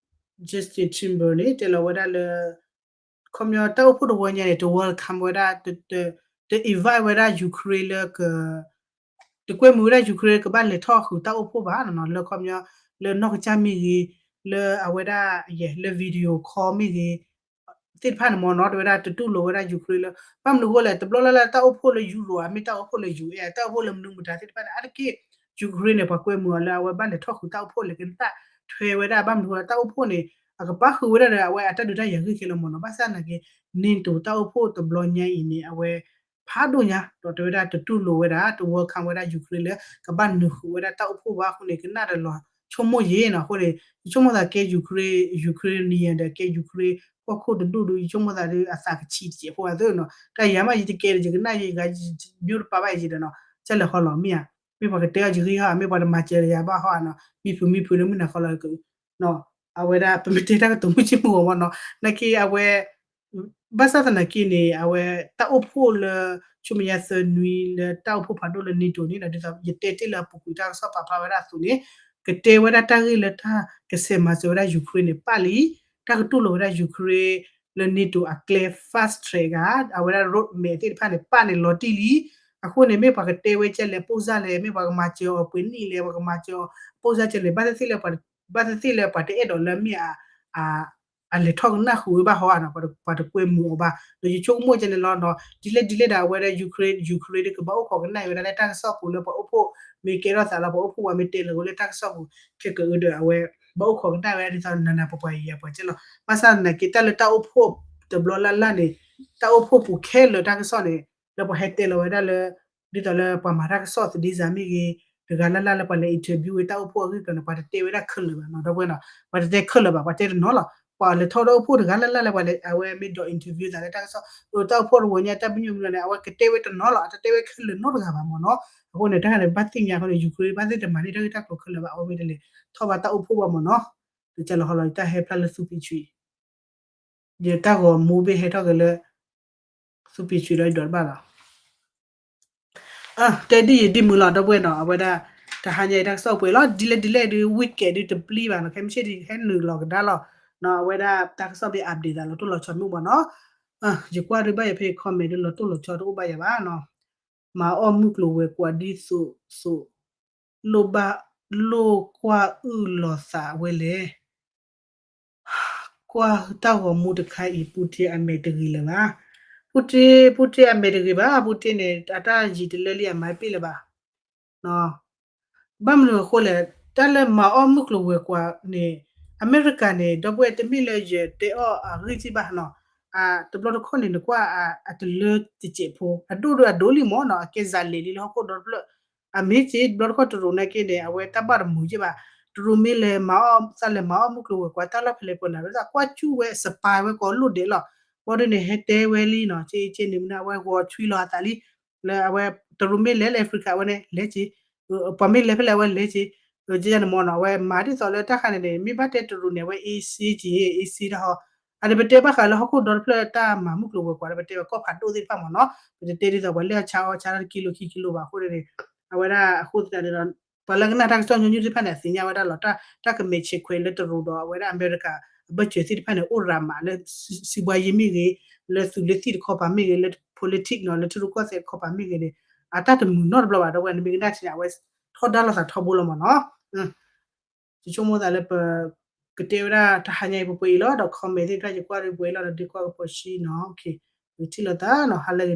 Justin Timber န့ၣ် တဲလီၤဝဲဒၣ်လၢ ခီပညီတၢ်အိၣ်ဖှိၣ်တဝီညါန့ၣ် တ welcome ဝဲဒၣ် တ invite ဝဲဒၣ် Ukraine လၢက တကွဲမုာ်ဝဲဒၣ် Ukraine ကဘၣ်လဲၤထီၣ်ဃုာ်တၢ်အိၣ်ဖှိၣ်ဘၣ်နီၤ လၢခီပညီ လၢနီၢ်ကစၢ်မ့ၢ်ဂ့ၤ လၢအဝဲဒၣ် ယဲ လၢ video call မ့ၢ်ဂ့ၤ သ့ၣ်တဖၣ်န့ၣ်မ့ၢ်နီၤ တဲဝဲဒၣ်တတူၢ်လိာ်ဝဲဒၣ် Ukraine လၢ ဘၣ်မနုၤအဃိလဲၣ် တဘျီလၢ်လၢ်တၢ်အိၣ်ဖှိၣ်လၢ Europe အမ့ၢ်တၢ်အိၣ်ဖှိၣ်လၢ ယူၢ်အဲ တၢ်အိၣ်ဖှိၣ်လၢမနုၤမတၤသ့ၣ်တဖၣ်န့ၣ် အါတက့ၢ် Ukraine န့ၣ် ပှၤကွဲမုာ်အီၤလၢအဝဲဘၣ်လဲၤထီၣ်ဃုာ်တၢ်အိၣ်ဖှိၣ်လဲၤကနၣ်ထွဲဝဲဒၣ် ဘၣ်မနုၤအဃိလၢတၢ်အိၣ်ဖှိၣ်န့ၣ် အကပာ်ဃုာ်ဝဲဒၣ်ဒီးအဝဲအတၢ်ဒုးတၢ်ယၤဂ့ၢ်ခဲလၢာ်မ့ၢ်နီၤ ဘၣ်ဆၣ်နာ်က့ NATO တၢ်အိၣ်ဖှိၣ်တဘျီညါအံၤန့ၣ် အဝဲ ဖးဒိၣ်ညါ ဒီးတဲဝဲဒၣ်တတူၢ်လိာ်ဝဲဒၣ် တ welcome ဝဲဒၣ် Ukraine လၢကဘၣ်နုာ်ဃုာ်ဝဲဒၣ်တၢ်အိၣ်ဖှိၣ်ဘၣ်အဃိန့ၣ် ကနၣ်ဒီးလီၤဆိကမိၣ်ယံၤနီၤ အဃိန့ၣ် ယဆိကမိၣ်သးကဲ Ukraine Ukrainian ဒီးကဲ Ukraine ဟီၣ်ခိၣ်တဒူၣ်ဒုး ယဆိကမိၣ်သးဒုးအသးကဆံးတစဲးဖိအသိးနီၤ တၢ်ယၤမးယတကဲဒီး ယကနၣ်ယဂၤ မျိုးတပါဘၣ်ယံၤဒီးနီၤ ကလဲၤဟီလီၤမ့ၢ်ဧါ မ့ၢ်ပှၤကတဲအီၤယဂ့ၢ်ဟီ မ့ၢ်ပှၤတမၤစၢၤယၤဘၣ်ဟီဧါနီၤ မံဖုးမံဖုးလၢမုၢ်နၤဃီလီၤ အဝဲဒၣ်ပမ့ၢ်တဲတၢ်ကတိၤမုၢ်ဆ့ၣ်မုၢ်ဂီၤမ့ၢ်နီၤ နာ်က့အဝဲ ဘၣ်ဆၣ်သနာ်က့န့ၣ် အဝဲတၢ်အိၣ်ဖှိၣ်လၢ ဆူမဲာ်ညါသၢနွံလၢတၢ်အိၣ်ဖှိၣ်ဖးဒိၣ်လၢ NATO န့ၣ်ဒီး ဒ်သိးယတဲတ့ၢ်လၢအပူၤကွံာ်တၢ်ကစီၣ်ပာ်ဖျါဝဲဒၣ်အသိးန့ၣ် ကတဲဝဲဒၣ်တၢ်ဂ့ၢ်လၢတၢ်ကဆဲးမၤစၢၤဝဲဒၣ် Ukraine န့ၣ် ပာ်လံ တၢ်ကတူၢ်လိာ်ဝဲဒၣ် Ukraine လၢ NATO အကျဲ fast track ဧါ အဝဲဒၣ် road map သ့ၣ်တဖၣ်န့ၣ် ပာ်န့ၣ်လီၤတံၢ်လံ အဃိန့ၣ် မ့ၢ်ပှၤကတဲဝဲကဲလဲၣ် ပိၢ်စၢ်လဲၣ် မ့ၢ်ပှၤကမၤစၢၤအီၤပှဲၤနံၣ်လဲၣ် ပှၤကမၤစၢၤအီၤ ပိၢ်စၢ်ကဲလဲၣ် ဘၣ်သ့ၣ်သ့ၣ်လၢ ဘၣ်သ့ၣ်သ့ၣ်လၢပှၤတအဲၣ်ဒိးလၢမ့ၢ်အ အလဲၤထီၣ်ကနၣ်ဃုာ်ဝဲဘၣ်ဟီဧါနီၤ ပှၤတကွဲမုာ်အီၤဘၣ် ဒီးယဆိကမိၣ်ကဲန့ၣ်လီၤနီၤ ဒ်လဲၣ်ဒ်လဲၣ်ဒီး အဝဲဒၣ် Ukraine Ukraine ဒုးကဘၣ်အိၣ်ခိးကနၣ်ဝဲဒၣ်လၢတၢ်ကစီၣ်ပူၤလၢပှၤအိၣ်ဖှိၣ် မ့ၢ်ကဲထီၣ်သးလီၤ ပှၤအိၣ်ဖှိၣ်ဝဲမ့ၢ်တဲလၢၤဝဲလၢတၢ်ကစီၣ်ပူၤ ခဲကၢအၢဒီး အဝဲ ဘၣ်အိၣ်ခိးကနၣ်ဝဲဒၣ်ဒ်သိးနၤနၤပှၤပှၤယၤယၤပှၤကဲလီၤ ဘၣ်ဆၣ်သနာ်က့တၢ်လၢတၢ်အိၣ်ဖှိၣ်တဘျီလၢ်လၢ်န့ၣ် တၢ်အိၣ်ဖှိၣ်ပူၤခဲလၢာ်တၢ်ကစီၣ်န့ၣ် လၢပှၤဟဲတဲလီၤဝဲဒၣ်လၢ ဒ်သိးလၢပှၤမၤတၢ်ကစီၣ်သဒံစၤမ့ၢ်ဂ့ၤ တဂၤလၢ်လၢ်လၢပှၤလဲၤ interview ဝဲတၢ်အိၣ်ဖှိၣ်အဂ့ၢ်ကျိၤန့ၣ် ပှၤတတဲဝဲဒၣ်ခဲလၢာ်ဘၣ်နီၤ ဒီပုၢ်ဝဲၢ်နီၤ ပှၤတတဲခဲလၢာ်ဘၣ် ပှၤတဲတနီၤလီၤ ပှၤလဲၤထီၣ်တၢ်အိၣ်ဖှိၣ်တဂၤလၢ်လၢ်လၢပှၤလဲၤ အဝဲမ့ၢ်ဒိး interview သးလၢတၢ်ကစီၣ် အတၢ်အိၣ်ဖှိၣ်တဝီညါတၢ်ပညိၣ်မနုၤန့ၣ် အဝဲကတဲဝဲတနီၤလီၤ အတတဲဝဲခဲလၢာ်နီတဂၤဘၣ်မ့ၢ်နီၤ အဃိန့ၣ် တၢ်န့ၣ်ဘၣ်သ့ၣ်ညါအဃိန့ၣ် Ukraine ဘၣ်သ့ၣ်တမၤန့ၢ်တၢ်ဂ့ၢ်တၢ်ကျိၤခဲလၢာ်ဘၣ် အဝဲမ့ၢ်တလဲၤထီၣ်ဘၣ်တၢ်အိၣ်ဖှိၣ်ဘၣ်မ့ၢ်နီၤ တကဲလီၤဟီလီၤ တၢ်ဟဲဖျါလၢသူပံၤဆွံ ယတၢ်ဂီၤမူဘ့ၣ်ဟဲထီၣ်က့ၤလၢ သူပံၤဆွံဒီးယဒိးတဘၣ်လီၤ. တဲဒ်ယံာ်ဒ်မုာ်လီၤ ဒီပုၢ်ဝဲၢ်နီၤ, အဝဲဒၣ် တဟါညါအံၤတၢ်ကစီၣ်ပှဲၤလီၤ ဒ်လဲၣ်ဒ်လဲၣ်ဒ် weekend ဒ်တပျံၤဘၣ်နီၤ, ခဲမုၢ်ဆ့ၣ်ဒ်ဟဲနုာ်လီၤကဒါလီၤနီၤ, အဝဲဒၣ်တၢ်ကစီၣ်မ့ၢ် update သးလီၤတိၢ်လီၤဆီမ့ၢ်ဘၣ်နီၤ, ယကွၢ်ဒ်ဘၣ်ယၤဖဲ comment ဒ်လီၤတိၢ်လီၤဆီတအိၣ်ဘၣ်ယၤဘၣ်နီၤ, မၤအီၣ်မုၢ်ကျိၤဝဲၤကွာ်ဒ်သိးသိး လိၣ်ဘၣ် လိၣ်ကွၢ်အုၣ်လီၤသးဝဲလဲၣ် ကွၢ်တၢ်ဂီၤမူတခါအံၤ ပူတ့အမဲာ်တဂ့ၤလၢၤဘၣ်. ပူတ့ ပူတ့အမဲာ်တဂ့ၤဘၣ်, ပူတ့န့ၣ် အတၢ်ယံၤတလၢလံအမၤပ့ၣ်လၢၤဘၣ်. ဘၣ်မနုၤအဃိလဲၣ်, တၢ်လၢမၤအီၣ်မုၢ်ကျိၤဝဲၤကွာ်န့ၣ် အမဲရကၤန့ၣ် ဒီပုၢ်ဝဲၢ်တမ့ၢ်လၢယတဲအီၣ်အဂ့ၢ်က့ဘၣ်နီၤ, တဘျီတခီၣ်န့ၣ် နကွၢ်အတလၢတစဲးဖိ အဒိၣ်ဒီးအဒိၣ်လံမ့ၢ်နီၤ, အကဲစးလဲၤလံလၢဟီၣ်ခိၣ်ဒီတဖျၢၣ် အမ့ၢ်က့ တဘျီတခီၣ်တရူးနာ်က့န့ၣ် အဝဲတၢ်ဘၣ်တမုာ်က့ဘၣ်, တရူးမ့ၢ်လဲၤမၤအီၣ် သးလဲၤမၤအီၣ်မုၢ်ကျိၤဝဲၤကွာ်တၢ်လီၢ်ဖဲလဲၣ်ပှၤန့ၣ် အဝဲသးကွၢ်ကၠူၣ်ဝဲ spy ဝဲကိးလိၣ်ဒဲးလီၤ, ဘၣ်ဒ်န့ၣ် ဟဲတဲဝဲလံနီၤ, က့က့န့ၣ်မ့ၢ်အဝဲဂီၤဆွံလီၤအသးလံ, လၢအဝဲ တရူးမ့ၢ်လဲၤလၢ Africa အဝဲန့ၣ် လဲၤက့ ပှၤမ့ၢ်လဲၤဖဲလဲၣ်အဝဲလဲၤက့, ကန့ၣ်မ့ၢ်နီၤ အဝဲမၤဒ်သိးလၢတၢ်ဃးန့ၣ်န့ၣ် မ့ၢ်ဘၣ်တဲတရူးန့ၣ် အဝဲ easy က့ easy တၢ်ဟီ, အန့ၣ်ပတဲဘၣ်ဃးလၢဟီၣ်ခိၣ်ဒီတဖျၢၣ်တၢ်မၤမုၢ်ကျိၤဝဲၤကွာ်လၢပတဲဝဲကီၢ်ဖးဒိၣ်သ့ၣ်တဖၣ်မ့ၢ်နီၤ, ပတတဲဒ်သိးပှၤလဲၤအီၣ်ဆါအီၣ်ဆါတၢ်တကံလိခံကံလိဘၣ်အဃိန့ၣ်, အဝဲဒၣ်အဃိသတးန့ၣ်ဒီး ပှၤလၢကနၣ်တၢ်ကစီၣ်ညီနုၢ်သ့ၣ်တဖၣ်န့ၣ် အသ့ၣ်ညါဝဲဒၣ်လီၤ, တၢ်ကမဲာ်ဆဲးခွဲးလၢတရူးဒီးအဝဲဒၣ်အမဲရကၤ အဘၢၣ်စၢၤသ့ၣ်တဖၣ်န့ၣ် အိၣ်ရၤမးလၢ စံးဘှါယံၤမ့ၢ်ဂ့ၤ, လၢသုးလၢသံၣ်တခီပၤမ့ၢ်ဂ့ၤ, လၢ politics နီၤ လၢထံရူၢ်ကီၢ်သဲးတခီပၤမ့ၢ်ဂ့ၤန့ၣ် အတၢ်တမုာ်နီတဘျီဘၣ် ဒီပုၢ်ဝဲၢ် နမ့ၢ်ကနၣ်ထံန့ၣ် အဝဲထီဒါလိာ်သးထီဘိလီၤမ့ၢ်နီၤ, ယဆိကမိၣ်သးလၢပ ကတဲဝဲဒၣ်တဟါညါအံၤပှဲၤပှဲၤအံၤလီၤ, ဒီး comment သ့ၣ်တဖၣ် ယကွၢ်ဒ်ပှဲၤအံၤလီၤ ဒီးဒ့ကွၢ်ကပီၤဆံနီၤ, ပကထံၣ်လိာ်သးနီၤ, ဟါလၢအဂ့ၤ